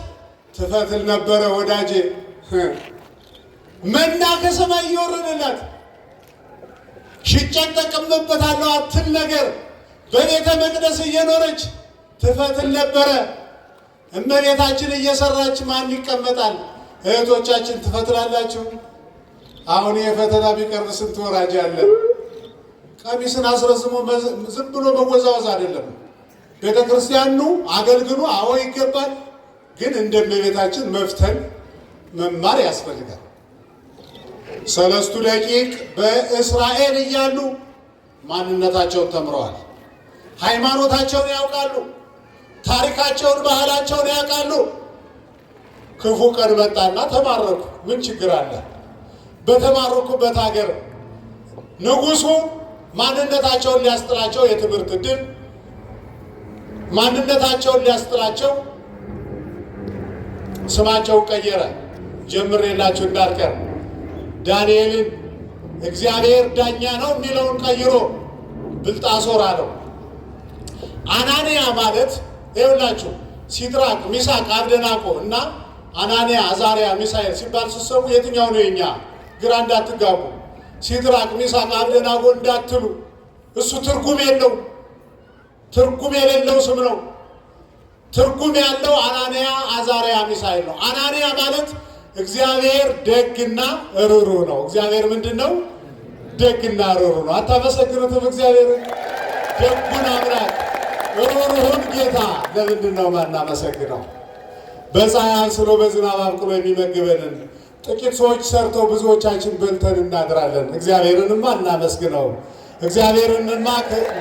ትፈትል ነበረ ወዳጄ። መና ከሰማይ እየወረደላት ሽጬ እጠቀምበታለሁ አትል ነገር በቤተ መቅደስ እየኖረች ትፈትል ነበረ። እመቤታችን እየሰራች ማን ይቀመጣል? እህቶቻችን ትፈትላላችሁ? አሁን ይህ ፈተና ቢቀርብ ስንት ወራጅ አለ? ቀሚስን አስረዝሞ ዝም ብሎ መወዛወዝ አይደለም። ቤተ ክርስቲያን ኑ አገልግሉ፣ አዎ ይገባል። ግን እንደ እመቤታችን መፍተል መማር ያስፈልጋል። ሰለስቱ ደቂቅ በእስራኤል እያሉ ማንነታቸውን ተምረዋል። ሃይማኖታቸውን ያውቃሉ። ታሪካቸውን፣ ባህላቸውን ያውቃሉ። ክፉ ቀን መጣና ተማረኩ። ምን ችግር አለ? በተማረኩበት ሀገር ንጉሱ ማንነታቸውን ሊያስጥላቸው የትምህርት ዕድል፣ ማንነታቸውን ሊያስጥላቸው ስማቸውን ቀየረ። ጀምሬላችሁ እንዳልቀር፣ ዳንኤልን እግዚአብሔር ዳኛ ነው የሚለውን ቀይሮ ብልጣሶር አለው። አናንያ ማለት ይኸውላችሁ ሲድራቅ ሚሳቅ አብደናቆ እና አናንያ አዛሪያ ሚሳኤል ሲባል ስትሰሙ የትኛው ነው የኛ? ግራ እንዳትጋቡ። ሲድራቅ ሚሳቅ አብደናጎ እንዳትሉ፣ እሱ ትርጉም የለው፣ ትርጉም የሌለው ስም ነው። ትርጉም ያለው አናንያ አዛሪያ ሚሳኤል ነው። አናንያ ማለት እግዚአብሔር ደግና ርኅሩህ ነው። እግዚአብሔር ምንድን ነው? ደግና ርኅሩህ ነው። አታመሰግኑትም? እግዚአብሔርን ደጉን አምላክ ርኅሩህን ጌታ ለምንድን ነው ማናመሰግነው? በፀሐይ አንስሎ በዝናብ አብቅሎ የሚመግበንን ጥቂት ሰዎች ሰርተው ብዙዎቻችን በልተን እናድራለን። እግዚአብሔርንማ እናመስግነው። እግዚአብሔርንማ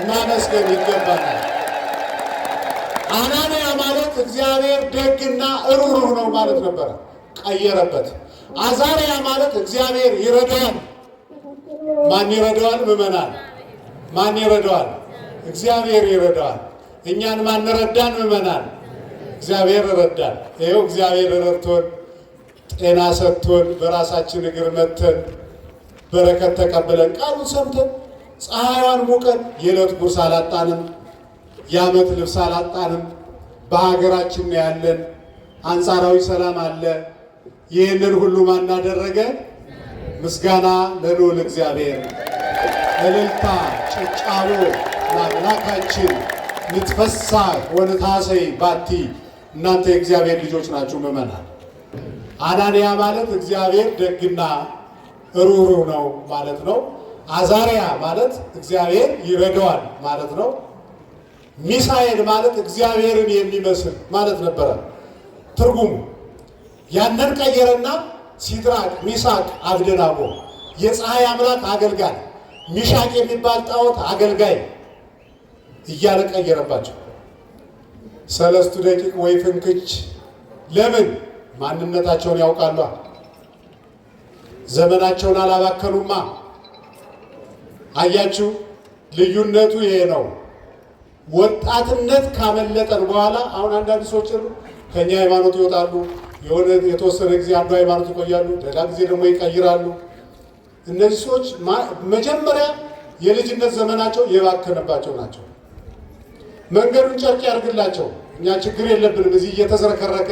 ማመስገን ይገባናል። አናንያ ማለት እግዚአብሔር ደግና ርኅሩህ ነው ማለት ነበረ። ቀየረበት። አዛሪያ ማለት እግዚአብሔር ይረዳዋል። ማን ይረዳዋል? ምዕመናን፣ ማን ይረዳዋል? እግዚአብሔር ይረዳዋል። እኛን ማን ረዳን? ምዕመናን፣ እግዚአብሔር ረዳን። ይኸው እግዚአብሔር ረድቶን ጤና ሰጥቶን በራሳችን እግር መተን በረከት ተቀብለን ቃሉን ሰምተን ፀሐይዋን ሙቀን የዕለት ጉርስ አላጣንም፣ የዓመት ልብስ አላጣንም። በሀገራችን ነው ያለን፣ አንጻራዊ ሰላም አለ። ይህንን ሁሉ ማን አደረገ? ምስጋና ለልዑል እግዚአብሔር፣ እልልታ ጭብጨባ ለአምላካችን። ንትፈሳህ ወንታሰይ ባቲ። እናንተ የእግዚአብሔር ልጆች ናችሁ ምዕመናን። አናንያ ማለት እግዚአብሔር ደግና ርኅሩህ ነው ማለት ነው። አዛሪያ ማለት እግዚአብሔር ይረዳዋል ማለት ነው። ሚሳኤል ማለት እግዚአብሔርን የሚመስል ማለት ነበረ ትርጉሙ። ያንን ቀየረና ሲድራቅ ሚሳቅ አብደናጎ የፀሐይ አምላክ አገልጋይ፣ ሚሻቅ የሚባል ጣዖት አገልጋይ እያለ ቀየረባቸው። ሰለስቱ ደቂቅ ወይ ፍንክች። ለምን? ማንነታቸውን ያውቃሉ። ዘመናቸውን አላባከኑማ። አያችሁ፣ ልዩነቱ ይሄ ነው። ወጣትነት ካመለጠን በኋላ አሁን አንዳንድ ሰዎች ከኛ ሃይማኖት ይወጣሉ። የሆነ የተወሰነ ጊዜ አንዱ ሃይማኖት ይቆያሉ፣ ሌላ ጊዜ ደግሞ ይቀይራሉ። እነዚህ ሰዎች መጀመሪያ የልጅነት ዘመናቸው የባከነባቸው ናቸው። መንገዱን ጨርቅ ያድርግላቸው። እኛ ችግር የለብንም። እዚህ እየተዝረከረከ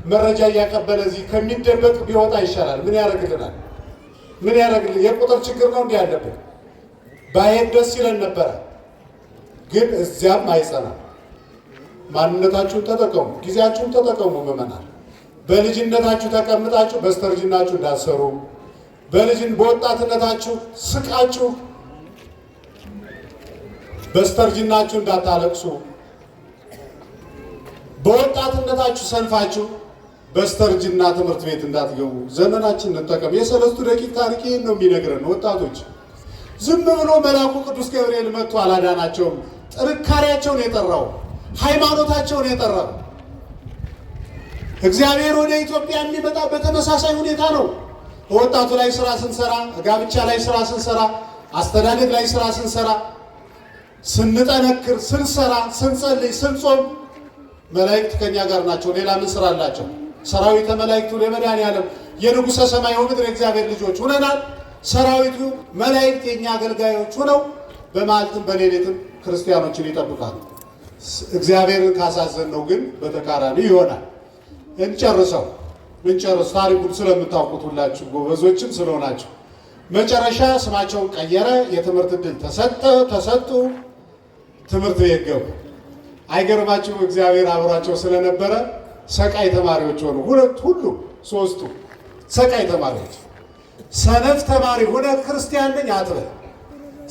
መረጃ እያቀበለ እዚህ ከሚደበቅ ቢወጣ ይሻላል። ምን ያደርግልናል? ምን ያደርግልን? የቁጥር ችግር ነው እንዲህ ያለብን። ባይሄድ ደስ ይለን ነበረ፣ ግን እዚያም አይጸናም። ማንነታችሁን ተጠቀሙ፣ ጊዜያችሁን ተጠቀሙ። ምዕመናን በልጅነታችሁ ተቀምጣችሁ በስተርጅናችሁ እንዳትሰሩ፣ በወጣትነታችሁ ስቃችሁ በስተርጅናችሁ እንዳታለቅሱ፣ በወጣትነታችሁ ሰንፋችሁ በስተርጅና ትምህርት ቤት እንዳትገቡ። ዘመናችን እንጠቀም። የሰለስቱ ደቂቅ ታሪክ ይህን ነው የሚነግረን። ወጣቶች ዝም ብሎ መልአኩ ቅዱስ ገብርኤል መጥቶ አላዳናቸውም። ጥንካሬያቸውን የጠራው ሃይማኖታቸውን የጠራው እግዚአብሔር ወደ ኢትዮጵያ የሚመጣ በተመሳሳይ ሁኔታ ነው። በወጣቱ ላይ ስራ ስንሰራ፣ ጋብቻ ላይ ስራ ስንሰራ፣ አስተዳደግ ላይ ስራ ስንሰራ፣ ስንጠነክር፣ ስንሰራ፣ ስንጸልይ፣ ስንጾም መላእክት ከኛ ጋር ናቸው። ሌላ ምን ስራ አላቸው? ሰራዊተ መላእክቱ ለመድኃኔዓለም የንጉሠ ሰማይ ወምድር የእግዚአብሔር ልጆች ሆነናል። ሰራዊቱ መላእክት የኛ አገልጋዮች ሆነው በመዓልትም በሌሊትም ክርስቲያኖችን ይጠብቃሉ። እግዚአብሔርን ካሳዘን ነው ግን በተቃራኒ ይሆናል። እንጨርሰው እንጨርስ። ታሪኩን ስለምታውቁት ሁላችሁ ጎበዞችም ስለሆናችሁ መጨረሻ ስማቸውን ቀየረ። የትምህርት ዕድል ተሰጡ። ትምህርት ቤት ገቡ። አይገርማችሁም? እግዚአብሔር አብሯቸው ስለነበረ ሰቃይ ተማሪዎች ሆኑ። ሁለት ሁሉ ሶስቱ ሰቃይ ተማሪዎች። ሰነፍ ተማሪ ሆነ ክርስቲያን ነኝ አትበል።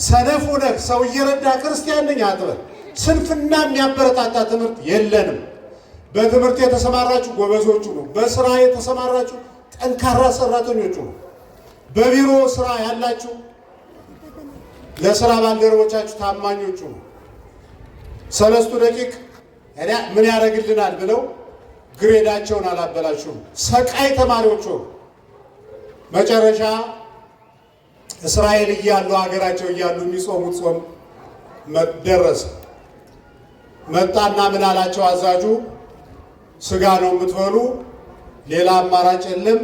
ሰነፍ ሆነህ ሰው እየረዳ ክርስቲያን ነኝ አትበል። ስንፍና የሚያበረታታ ትምህርት የለንም። በትምህርት የተሰማራችሁ ጎበዞቹ ነው። በስራ የተሰማራችሁ ጠንካራ ሰራተኞቹ ነው። በቢሮ ስራ ያላችሁ ለስራ ባልደረቦቻችሁ ታማኞቹ ነው። ሰለስቱ ደቂቅ ምን ያደርግልናል ብለው ግሬዳቸውን አላበላሹም። ሰቃይ ተማሪዎቹ መጨረሻ እስራኤል እያሉ ሀገራቸው እያሉ የሚጾሙት ጾም ደረሰ። መጣና ምን አላቸው አዛዡ? ስጋ ነው የምትበሉ፣ ሌላ አማራጭ የለም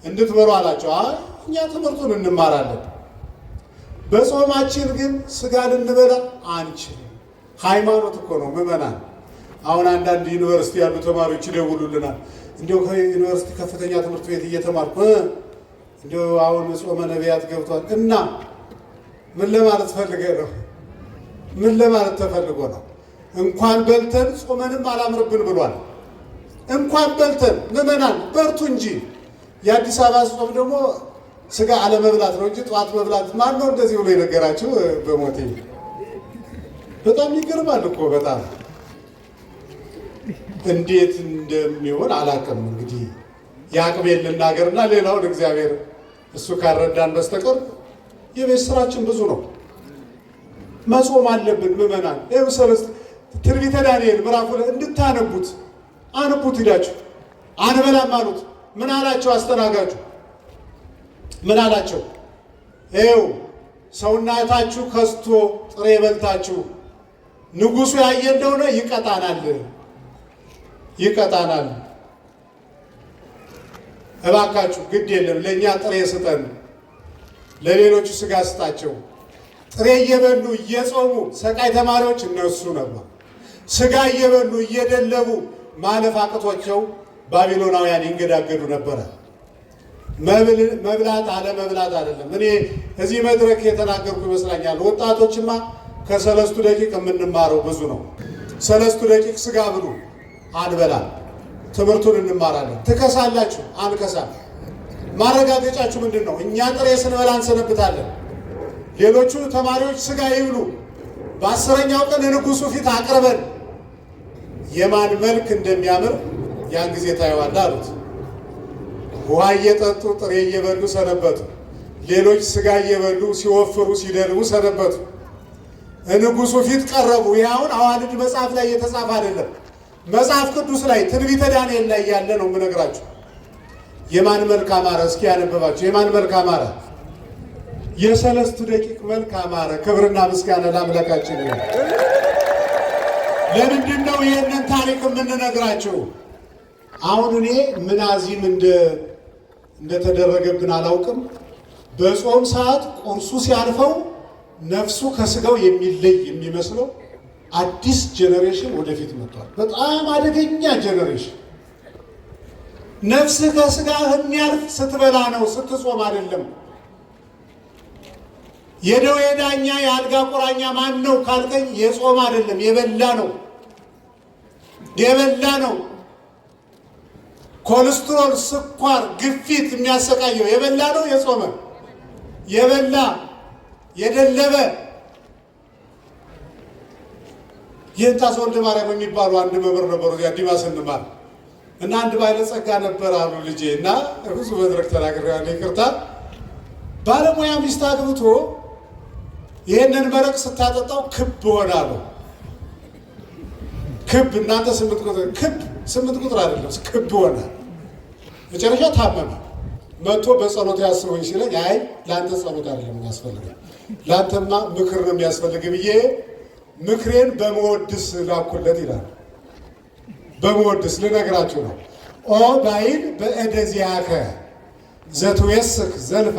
እንድትበሉ አላቸው። አይ እኛ ትምህርቱን እንማራለን፣ በጾማችን ግን ስጋ ልንበላ አንችልም። ሃይማኖት እኮ ነው ምዕመናን። አሁን አንዳንድ ዩኒቨርሲቲ ያሉ ተማሪዎች ይደውሉልናል። እንዲያው ከዩኒቨርሲቲ ከፍተኛ ትምህርት ቤት እየተማርኩ እንዲያው አሁን ጾመ ነቢያት ገብቷል እና ምን ለማለት ፈልገህ ነው? ምን ለማለት ተፈልጎ ነው? እንኳን በልተን ጾመንም አላምርብን ብሏል። እንኳን በልተን ምዕመናን በርቱ እንጂ። የአዲስ አበባ ጾም ደግሞ ስጋ አለመብላት ነው እንጂ ጠዋት መብላት ማን ነው እንደዚህ ብሎ የነገራችሁ? በሞቴ በጣም ይገርማል እኮ በጣም እንዴት እንደሚሆን አላውቅም። እንግዲህ የአቅሜን ልናገርና ሌላውን እግዚአብሔር እሱ ካልረዳን በስተቀር የቤት ስራችን ብዙ ነው። መጾም አለብን ምዕመናን። ይኸው ሰለስት ትንቢተ ዳንኤል ምዕራፍ 2 እንድታነቡት አንቡት ሂዳችሁ። አንበላም አሉት። ምን አላቸው አስተናጋጁ? ምን አላቸው? ይኸው ሰውነታችሁ ከስቶ ጥሬ በልታችሁ ንጉሱ ያየ እንደሆነ ይቀጣናል ይቀጣናል። እባካችሁ ግድ የለም ለእኛ ጥሬ ስጠን፣ ለሌሎቹ ስጋ ስጣቸው። ጥሬ እየበሉ እየጾሙ ሰቃይ ተማሪዎች እነሱ ነበሩ። ስጋ እየበሉ እየደለቡ ማለፍ አቅቷቸው ባቢሎናውያን ይንገዳገዱ ነበረ። መብላት አለመብላት አይደለም። እኔ እዚህ መድረክ የተናገርኩ ይመስለኛል። ወጣቶችማ ከሰለስቱ ደቂቅ የምንማረው ብዙ ነው። ሰለስቱ ደቂቅ ስጋ ብሉ አንበላም፣ ትምህርቱን እንማራለን። ትከሳላችሁ፣ አንከሳም። ማረጋገጫችሁ ምንድን ነው? እኛ ጥሬ ስንበላ እንሰነብታለን። ሌሎቹ ተማሪዎች ስጋ ይብሉ። በ10ኛው ቀን ንጉሱ ፊት አቅርበን የማን መልክ እንደሚያምር ያን ጊዜ ታየዋለህ አሉት። ውሃ እየጠጡ ጥሬ እየበሉ ሰነበቱ። ሌሎች ስጋ እየበሉ ሲወፍሩ ሲደልቡ ሰነበቱ። ንጉሱ ፊት ቀረቡ። ይህ አሁን አዋልድ መጽሐፍ ላይ የተጻፈ አይደለም፣ መጽሐፍ ቅዱስ ላይ ትንቢተ ዳንኤል ላይ ያለ ነው የምነግራችሁ። የማን መልክ አማረ? እስኪ ያነበባችሁ የማን መልክ አማረ? የሰለስቱ ደቂቅ መልክ አማረ። ክብርና ምስጋና ለአምላካችን ይሁን። ለምንድን ነው ይህንን ታሪክ የምንነግራችሁ? አሁን እኔ ምን አዚም እንደተደረገብን አላውቅም። በጾም ሰዓት ቁርሱ ሲያልፈው ነፍሱ ከስጋው የሚለይ የሚመስለው አዲስ generation ወደፊት መጥቷል። በጣም አደገኛ generation። ነፍስህ ከስጋ የሚያልፍ ስትበላ ነው፣ ስትጾም አይደለም። የደዌ ዳኛ የአልጋ ቁራኛ ማን ነው ካልከኝ፣ የጾም አይደለም የበላ ነው። የበላ ነው። ኮሌስትሮል፣ ስኳር፣ ግፊት የሚያሰቃየው የበላ ነው የጾመ? የበላ የደለበ። ይህንታ ወልደ ማርያም የሚባሉ አንድ መምህር ነበሩ እዚያ ዲማ ስንማር እና አንድ ባለጸጋ ነበር አሉ ልጄ እና ብዙ መድረክ ተናግሬዋለሁ፣ ይቅርታ። ባለሙያ ሚስት አግብቶ ይህንን መረቅ ስታጠጣው ክብ ሆነ አሉ። ክብ እናንተ 8 ቁጥር ክብ 8 ቁጥር አይደለም ክብ ሆነ። መጨረሻ ታመመ። መጥቶ በጸሎት ያስበኝ ሲለኝ አይ ለአንተ ጸሎት አይደለም የሚያስፈልገው ለአንተማ ምክር ነው የሚያስፈልግ ብዬ ምክሬን በመወድስ ላኩለት ይላል። በመወድስ ልነግራችሁ ነው። ኦ ባይል በእደዚያከ ዘትዌስክ ዘልፈ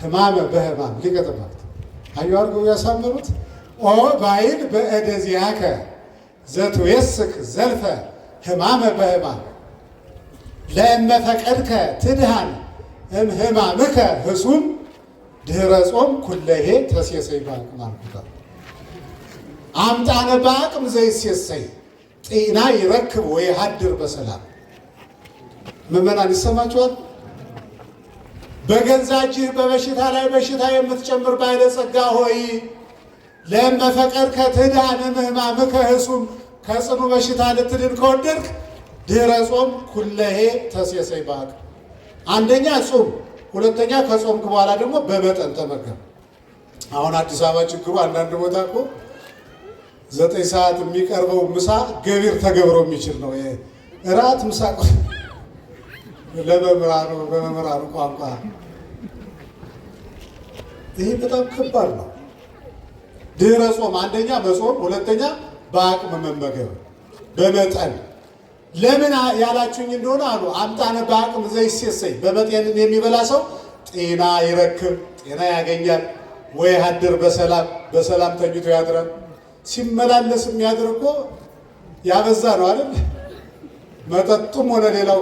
ህማመ በህማም ሊቀ ጠበብት አዩ አድርገው ያሳመሩት። ኦ ባይል በእደዚያከ ዘትዌስክ ዘልፈ ህማመ በህማም ለእመ ፈቀድከ ትድሃን እምህማምከ ህሱም ድህረ ጾም ኩለሄ ተሴሰይ በአቅም አልኩታል። አምጣነ በአቅም ዘይሴሰይ ጤና ይረክብ ወይ ሀድር በሰላም። ምዕመናን ይሰማችኋል። በገዛ እጅህ በበሽታ ላይ በሽታ የምትጨምር ባለጸጋ ሆይ ለእመ ፈቀድከ ትድሃን እምህማምከ ህሱም ከጽኑ በሽታ ልትድን ከወደድክ ድህረ ጾም ኩለሄ ተሴሰይ በአቅም። አንደኛ ጹም፣ ሁለተኛ ከጾምክ በኋላ ደግሞ በመጠን ተመገብ። አሁን አዲስ አበባ ችግሩ አንዳንድ ቦታ እኮ 9 ሰዓት የሚቀርበው ምሳ ገቢር ተገብሮ የሚችል ነው። እራት ምሳ ለመምህራኑ በመምህራኑ ቋንቋ ይሄ በጣም ከባድ ነው። ድህረ ጾም አንደኛ መጾም፣ ሁለተኛ በአቅም መመገብ በመጠን። ለምን ያላችሁኝ እንደሆነ አሉ አምጣነ በአቅም ዘይሴሰይ በመጠን የሚበላ ሰው ጤና ይረክብ፣ ጤና ያገኛል። ወየኀድር በሰላም በሰላም ተኝቶ ያድራል። ሲመላለስ የሚያድር እኮ ያበዛ ነው አይደል? መጠጡም ሆነ ሌላው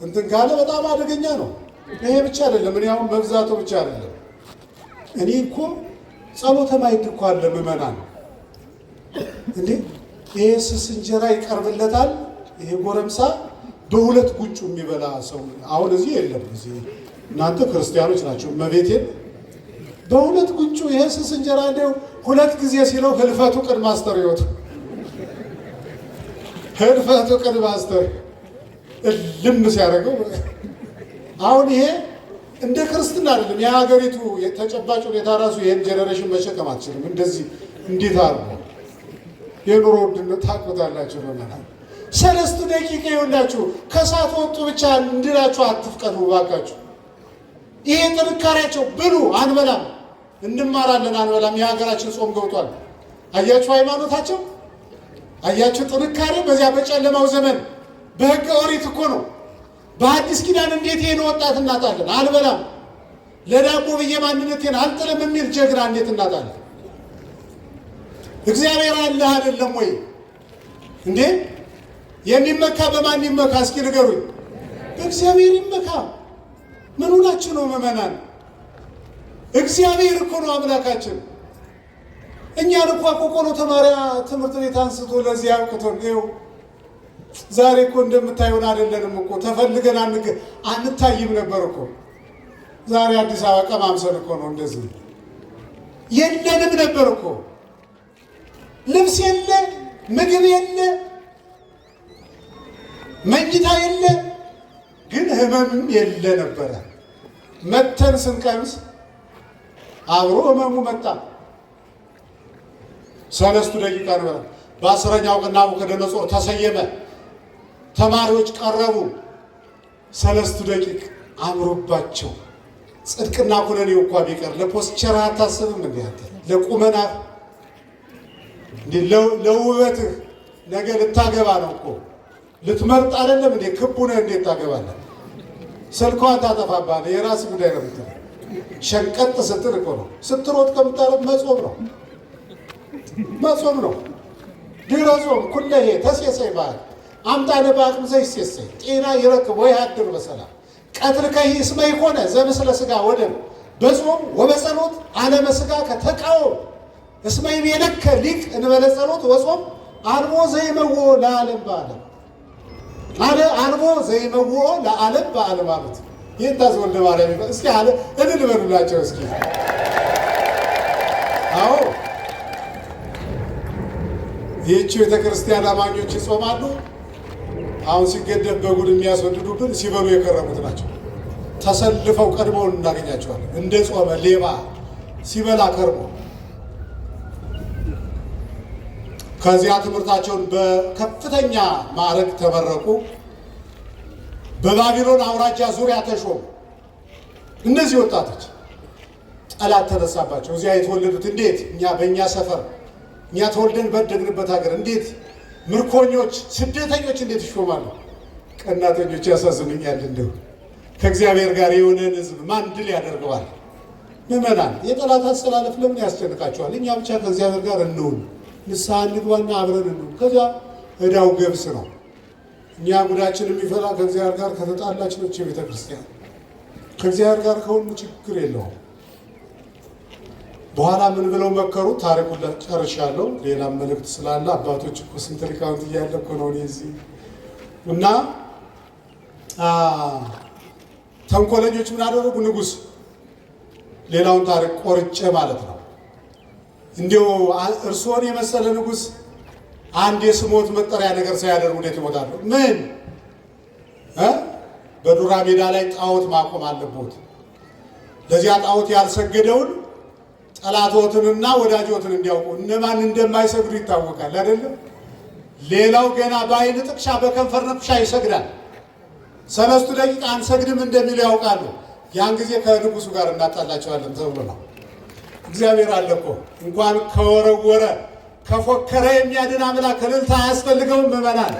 እንትን ካለ በጣም አደገኛ ነው። ይሄ ብቻ አይደለም። እኔ አሁን መብዛቱ ብቻ አይደለም። እኔ እኮ ጸሎተ ማዕድ እኮ አለ ምዕመናን እንዴ! ይሄ ስስ እንጀራ ይቀርብለታል። ይሄ ጎረምሳ በሁለት ጉጩ የሚበላ ሰው አሁን እዚህ የለም። እዚህ እናንተ ክርስቲያኖች ናቸው። እመቤቴን በሁለት ጉንጩ ይሄ ስስ እንጀራ እንደው ሁለት ጊዜ ሲለው ህልፈቱ ቅድመ አስተርእዮቱ ህልፈቱ ቅድመ አስተርእዮቱ እልም ሲያደርገው አሁን ይሄ እንደ ክርስትና አይደለም። የሀገሪቱ ተጨባጭ ሁኔታ ራሱ ይሄን generation መሸከም አትችልም። እንደዚህ እንዴት አድርጎ የኑሮ ውድነት ታውቁታላችሁ። ምዕመናን ሰለስቱ ደቂቃ ይኸውላችሁ ከእሳት ወጡ ብቻ እንድላችሁ አትፍቀዱ እባካችሁ። ይሄ ጥንካሬያቸው ብሉ፣ አንበላም፣ እንማራለን፣ አንበላም። የሀገራችን ጾም ገብቷል። አያችሁ ሃይማኖታቸው፣ አያችሁ ጥንካሬ። በዚያ በጨለማው ዘመን በሕገ ኦሪት እኮ ነው። በአዲስ ኪዳን እንዴት ይሄን ወጣት እናጣለን? አልበላም፣ ለዳቦ ብዬ ማንነቴን አልጥልም የሚል ጀግና እንዴት እናጣለን? እግዚአብሔር አለ አይደለም ወይ እንዴ? የሚመካ በማን ይመካ? እስኪ ንገሩኝ። በእግዚአብሔር ይመካ። ምን ሆናችሁ ነው ምዕመናን? እግዚአብሔር እኮ ነው አምላካችን። እኛን እኮ ቆቆሎ ተማሪያ ትምህርት ቤት አንስቶ ለዚህ አብቅቶን ይኸው ዛሬ እኮ እንደምታዩን አይደለንም እኮ ተፈልገን አንታይም ነበር እኮ። ዛሬ አዲስ አበባ ቀማምሰን እኮ ነው እንደዚህ የለንም ነበር እኮ። ልብስ የለ፣ ምግብ የለ፣ መኝታ የለ፣ ግን ህመምም የለ ነበረ። መተን ስንቀምስ አብሮ ህመሙ መጣ። ሰለስቱ ደቂቃ ነበር። በ10ኛው ቀን ናቡከደነፆር ተሰየመ። ተማሪዎች ቀረቡ። ሰለስቱ ደቂቅ አምሮባቸው ጽድቅና ኩነኔው እንኳ ቢቀር ለፖስቸር አታስብም እንዴ አንተ? ለቁመናህ እንዴ ለውበትህ ነገ ልታገባ ነው እኮ ልትመርጥ አይደለም እንዴ? ክቡ ነህ እንዴት ታገባለህ? ስልኳን ታጠፋባለህ። የራስህ ጉዳይ ነው የምትለው። ሸንቀጥ ስትል እኮ ነው። ስትሮጥ ከምታረግ መጾም ነው መጾም ነው። ድረ ጾም ኩለሄ ተሴሰይ በዓል አምጣነ በአቅም ዘይሴሰይ ጤና ይረክብ ወይ አድር በሰላም ቀትርከሂ እስመ ይኮነ ዘምስለ ሥጋ ወደም በጾም ወበጸሎት ዓለመ ሥጋ ከተቃወም እስመ ይቤለከ ሊቅ እንበለ ጸሎት ወጾም አልቦ ዘይመውኦ ለዓለም በዓለም አለ አልቦ ዘይመውኦ ለዓለም በዓለም አሉት። ይህን ታዝ ወልደ ማርያም እስኪ አለ እልል በሉላቸው እስኪ። አዎ ይህቺ ቤተክርስቲያን አማኞች ይጾማሉ። አሁን ሲገደፍ በጉድ የሚያስወድዱብን ሲበሉ የከረሙት ናቸው። ተሰልፈው ቀድመውን እናገኛቸዋለን። እንደ ጾመ ሌባ ሲበላ ከርሞ ከዚያ ትምህርታቸውን በከፍተኛ ማዕረግ ተመረቁ። በባቢሎን አውራጃ ዙሪያ ተሾሙ። እነዚህ ወጣቶች ጠላት ተነሳባቸው። እዚያ የተወለዱት እንዴት እኛ በእኛ ሰፈር እኛ ተወልደን በደግንበት ሀገር እንዴት ምርኮኞች፣ ስደተኞች እንዴት ይሾማሉ? ቀናተኞች ያሳዝኑኛል። እንዲሁ ከእግዚአብሔር ጋር የሆነን ሕዝብ ማን ድል ያደርገዋል? ምዕመናን፣ የጠላት አሰላለፍ ለምን ያስጨንቃቸዋል? እኛ ብቻ ከእግዚአብሔር ጋር እንሁን፣ ንስሐ እንግባና አብረን እንሁን። ከዚያ ዕዳው ገብስ ነው። እኛ ጉዳችን የሚፈላ ከእግዚአብሔር ጋር ከተጣላች ነች ቤተ ክርስቲያን። ከእግዚአብሔር ጋር ከሆኑ ችግር የለውም። በኋላ ምን ብለው መከሩ? ታሪኩን ጨርሻለሁ። ሌላም መልእክት ስላለ አባቶች እኮ ስንት ሊቃውንት እያለ እኮ ነው እኔ እዚህ እና ተንኮለኞች ምን አደረጉ? ንጉሥ ሌላውን ታሪክ ቆርጬ ማለት ነው። እንዲሁ እርስዎን የመሰለ ንጉሥ አንድ የስሞት መጠሪያ ነገር ሳያደርጉ እንዴት ይሞታሉ? ምን በዱራ ሜዳ ላይ ጣዖት ማቆም አለቦት። ለዚያ ጣዖት ያልሰገደውን ጠላቶትንና ወዳጆትን እንዲያውቁ እነማን እንደማይሰግዱ ይታወቃል አይደለም? ሌላው ገና በአይን ጥቅሻ በከንፈር ንቅሻ ይሰግዳል። ሰለስቱ ደቂቃ አንሰግድም እንደሚሉ ያውቃሉ። ያን ጊዜ ከንጉሱ ጋር እናጣላቸዋለን ተብሎ ነው። እግዚአብሔር አለ እኮ እንኳን ከወረወረ ከፎከረ የሚያድን አምላክ እልልታ አያስፈልገውም። ምዕመናን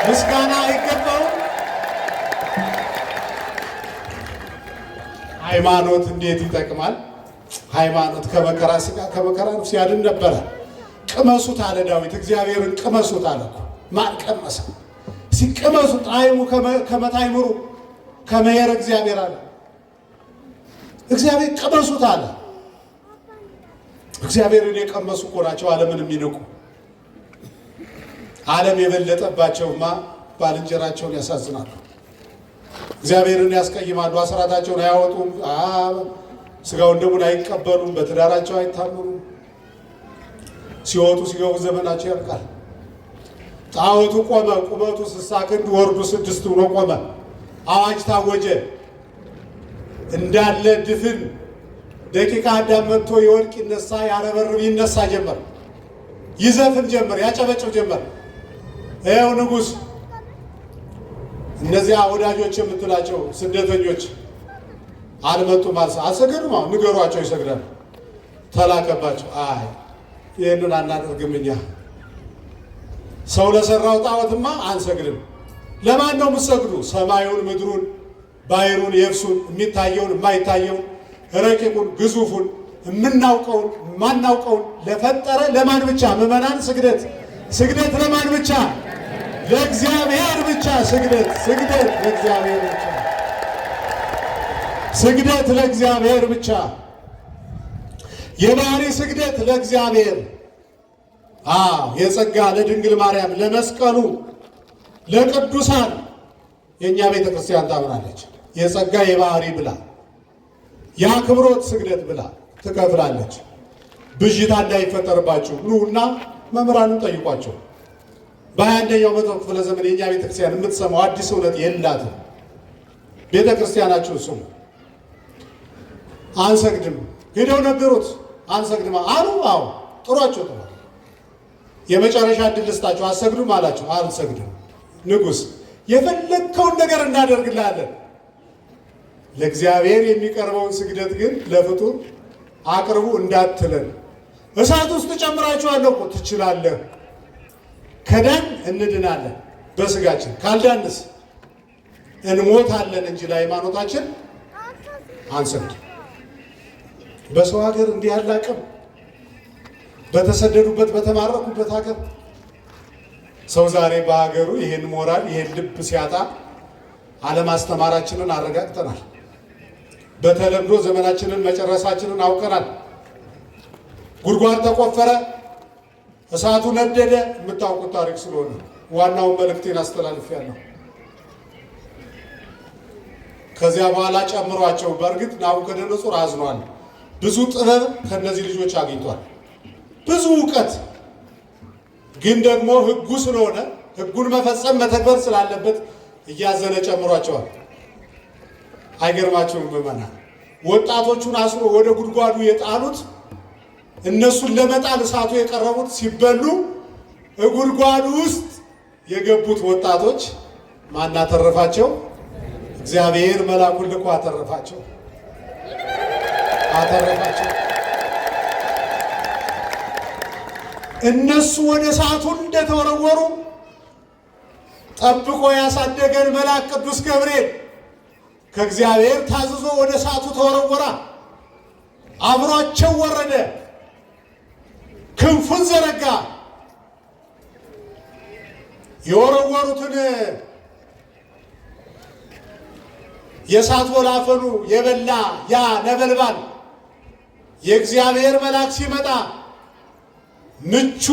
ምስጋና አይገባውም። ሃይማኖት እንዴት ይጠቅማል? ሃይማኖት ከመከራ ሥጋ ከመከራ ነፍስ ያድን ነበረ። ቅመሱት አለ ዳዊት። እግዚአብሔርን ቅመሱት አለ እኮ። ማን ቀመሰ? ሲቀመሱ ጣዕሙ ከመታይምሩ ከመሄር እግዚአብሔር አለ። እግዚአብሔር ቅመሱት አለ። እግዚአብሔርን የቀመሱ እኮ ናቸው ዓለምን የሚንቁ። ዓለም የበለጠባቸውማ ባልንጀራቸውን ያሳዝናሉ፣ እግዚአብሔርን ያስቀይማሉ፣ አስራታቸውን አያወጡም፣ ስጋውን ደሙን አይቀበሉም፣ በትዳራቸው አይታመኑም። ሲወጡ ሲገቡ ዘመናቸው ያልቃል። ጣዖቱ ቆመ። ቁመቱ 60 ክንድ ወርዱ 6 ሆኖ ቆመ። አዋጅ ታወጀ። እንዳለ ድፍን ደቂቃ አዳም መጥቶ የወድቅ ይነሳ ያረበርብ ይነሳ ጀመር። ይዘፍን ጀመር፣ ያጨበጭብ ጀመር። ይኸው ንጉሥ፣ እነዚያ ወዳጆች የምትላቸው ስደተኞች አልመጡም፣ አልሰገዱም። አሁን ንገሯቸው ይሰግዳሉ። ተላከባቸው። አይ ይህንን አናደርግም እኛ ሰው ለሰራው ጣዖትማ አንሰግድም። ለማን ነው የምትሰግዱ? ሰማዩን፣ ምድሩን፣ ባሕሩን፣ የብሱን፣ የሚታየውን፣ የማይታየውን፣ ረቂቁን፣ ግዙፉን፣ የምናውቀውን፣ የማናውቀውን ለፈጠረ ለማን ብቻ? ምዕመናን ስግደት ስግደት ለማን ብቻ? ለእግዚአብሔር ብቻ። ስግደት ስግደት ለእግዚአብሔር ብቻ። ስግደት ለእግዚአብሔር ብቻ። የባህሪ ስግደት ለእግዚአብሔር፣ የጸጋ ለድንግል ማርያም፣ ለመስቀሉ፣ ለቅዱሳን የእኛ ቤተ ክርስቲያን ታምናለች። የጸጋ የባህሪ ብላ የአክብሮት ስግደት ብላ ትከፍላለች። ብዥታ እንዳይፈጠርባችሁ ኑና መምህራንን ጠይቋቸው። በ21ኛው መቶ ክፍለ ዘመን የእኛ ቤተ ክርስቲያን የምትሰማው አዲስ እውነት የላትም። ቤተ ክርስቲያናችሁ ስሙ። አንሰግድም ሄደው ነገሩት። አንሰግድም አሉ። አዎ ጥሯቸው ተባለ። የመጨረሻ እድል ልስጣቸው። አሰግዱም አላቸው። አንሰግድም። ንጉሥ የፈለግከውን ነገር እናደርግልሃለን፣ ለእግዚአብሔር የሚቀርበውን ስግደት ግን ለፍጡር አቅርቡ እንዳትለን፣ እሳት ውስጥ ጨምራችኋለሁ እኮ። ትችላለህ። ከዳን እንድናለን በስጋችን፣ ካልዳንስ እንሞታለን እንጂ ለሃይማኖታችን አንሰግድም። በሰው ሀገር እንዲህ ያለ አቅም፣ በተሰደዱበት በተማረኩበት ሀገር ሰው ዛሬ በሀገሩ ይሄን ሞራል ይሄን ልብ ሲያጣ አለማስተማራችንን አረጋግጠናል። በተለምዶ ዘመናችንን መጨረሳችንን አውቀናል። ጉድጓድ ተቆፈረ፣ እሳቱ ነደደ። የምታውቁት ታሪክ ስለሆነ ዋናውን መልእክቴን አስተላልፌያለሁ። ከዚያ በኋላ ጨምሯቸው። በእርግጥ ናቡከደነፆር አዝኗል። ብዙ ጥበብ ከነዚህ ልጆች አግኝቷል። ብዙ እውቀት ግን ደግሞ ሕጉ ስለሆነ ሕጉን መፈጸም መተግበር ስላለበት እያዘነ ጨምሯቸዋል። አይገርማቸውም? ምዕመናን ወጣቶቹን አስሮ ወደ ጉድጓዱ የጣሉት እነሱን ለመጣል እሳቱ የቀረቡት ሲበሉ ጉድጓዱ ውስጥ የገቡት ወጣቶች ማን አተረፋቸው? እግዚአብሔር መልአኩን ልኮ አተረፋቸው አተረፋቸው። እነሱ ወደ እሳቱ እንደተወረወሩ ጠብቆ ያሳደገን መልአክ ቅዱስ ገብርኤል ከእግዚአብሔር ታዝዞ ወደ እሳቱ ተወረወራ። አብሯቸው ወረደ፣ ክንፉን ዘረጋ። የወረወሩትን የእሳት ወላፈኑ የበላ ያ ነበልባል የእግዚአብሔር መልአክ ሲመጣ ምቹ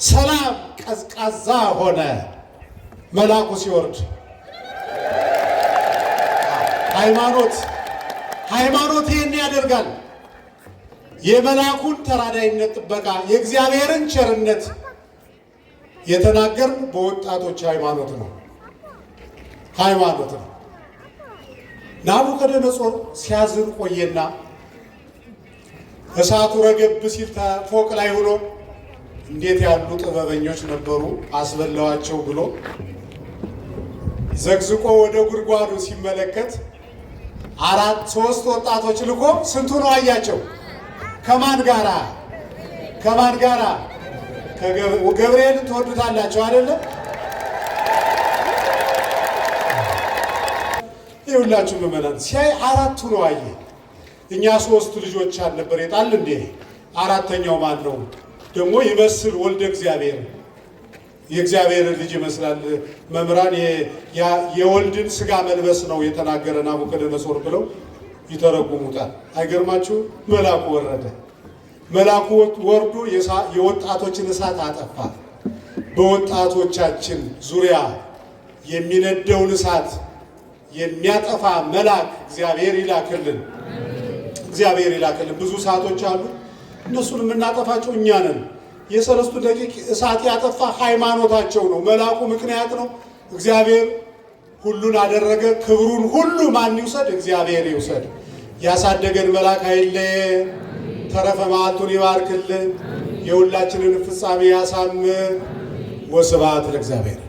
ሰላም ቀዝቃዛ ሆነ። መልአኩ ሲወርድ ሃይማኖት ሃይማኖት ይህን ያደርጋል። የመልአኩን ተራዳይነት ጥበቃ፣ የእግዚአብሔርን ቸርነት የተናገርን በወጣቶች ሃይማኖት ነው ሃይማኖት ነው። ናቡከደነፆር ሲያዝን ቆየና እሳቱ ረገብ ሲል ፎቅ ላይ ሆኖ እንዴት ያሉ ጥበበኞች ነበሩ አስበላዋቸው ብሎ ዘግዝቆ ወደ ጉድጓዱ ሲመለከት 4 3 ወጣቶች ልኮ ስንቱ ነው አያቸው? ከማን ጋራ ከማን ጋራ? ገብርኤልን ትወዱታላችሁ አይደለም? ይኸውላችሁ ምዕመናን ሲያይ አራቱ ነው አየ። እኛ ሶስት ልጆች አልነበር የጣል እንዴ? አራተኛው ማን ነው? ደግሞ ይመስል ወልደ እግዚአብሔር፣ የእግዚአብሔርን ልጅ ይመስላል። መምህራን የወልድን ስጋ መልበስ ነው የተናገረ ናቡከደነጾር ብለው ይተረጉሙታል። አይገርማችሁ? መልአኩ ወረደ። መልአኩ ወርዶ የወጣቶችን እሳት አጠፋ። በወጣቶቻችን ዙሪያ የሚነደውን እሳት የሚያጠፋ መልአክ እግዚአብሔር ይላክልን። እግዚአብሔር ይላክልን። ብዙ እሳቶች አሉ። እነሱን የምናጠፋቸው እኛ ነን። የሰለስቱ ደቂቅ እሳት ያጠፋ ሃይማኖታቸው ነው። መልአኩ ምክንያት ነው። እግዚአብሔር ሁሉን አደረገ። ክብሩን ሁሉ ማን ይውሰድ? እግዚአብሔር ይውሰድ። ያሳደገን መልአክ አይለየን። ተረፈ መዓልቱን ይባርክልን። የሁላችንን ፍጻሜ ያሳምር። ወስብሐት ለእግዚአብሔር።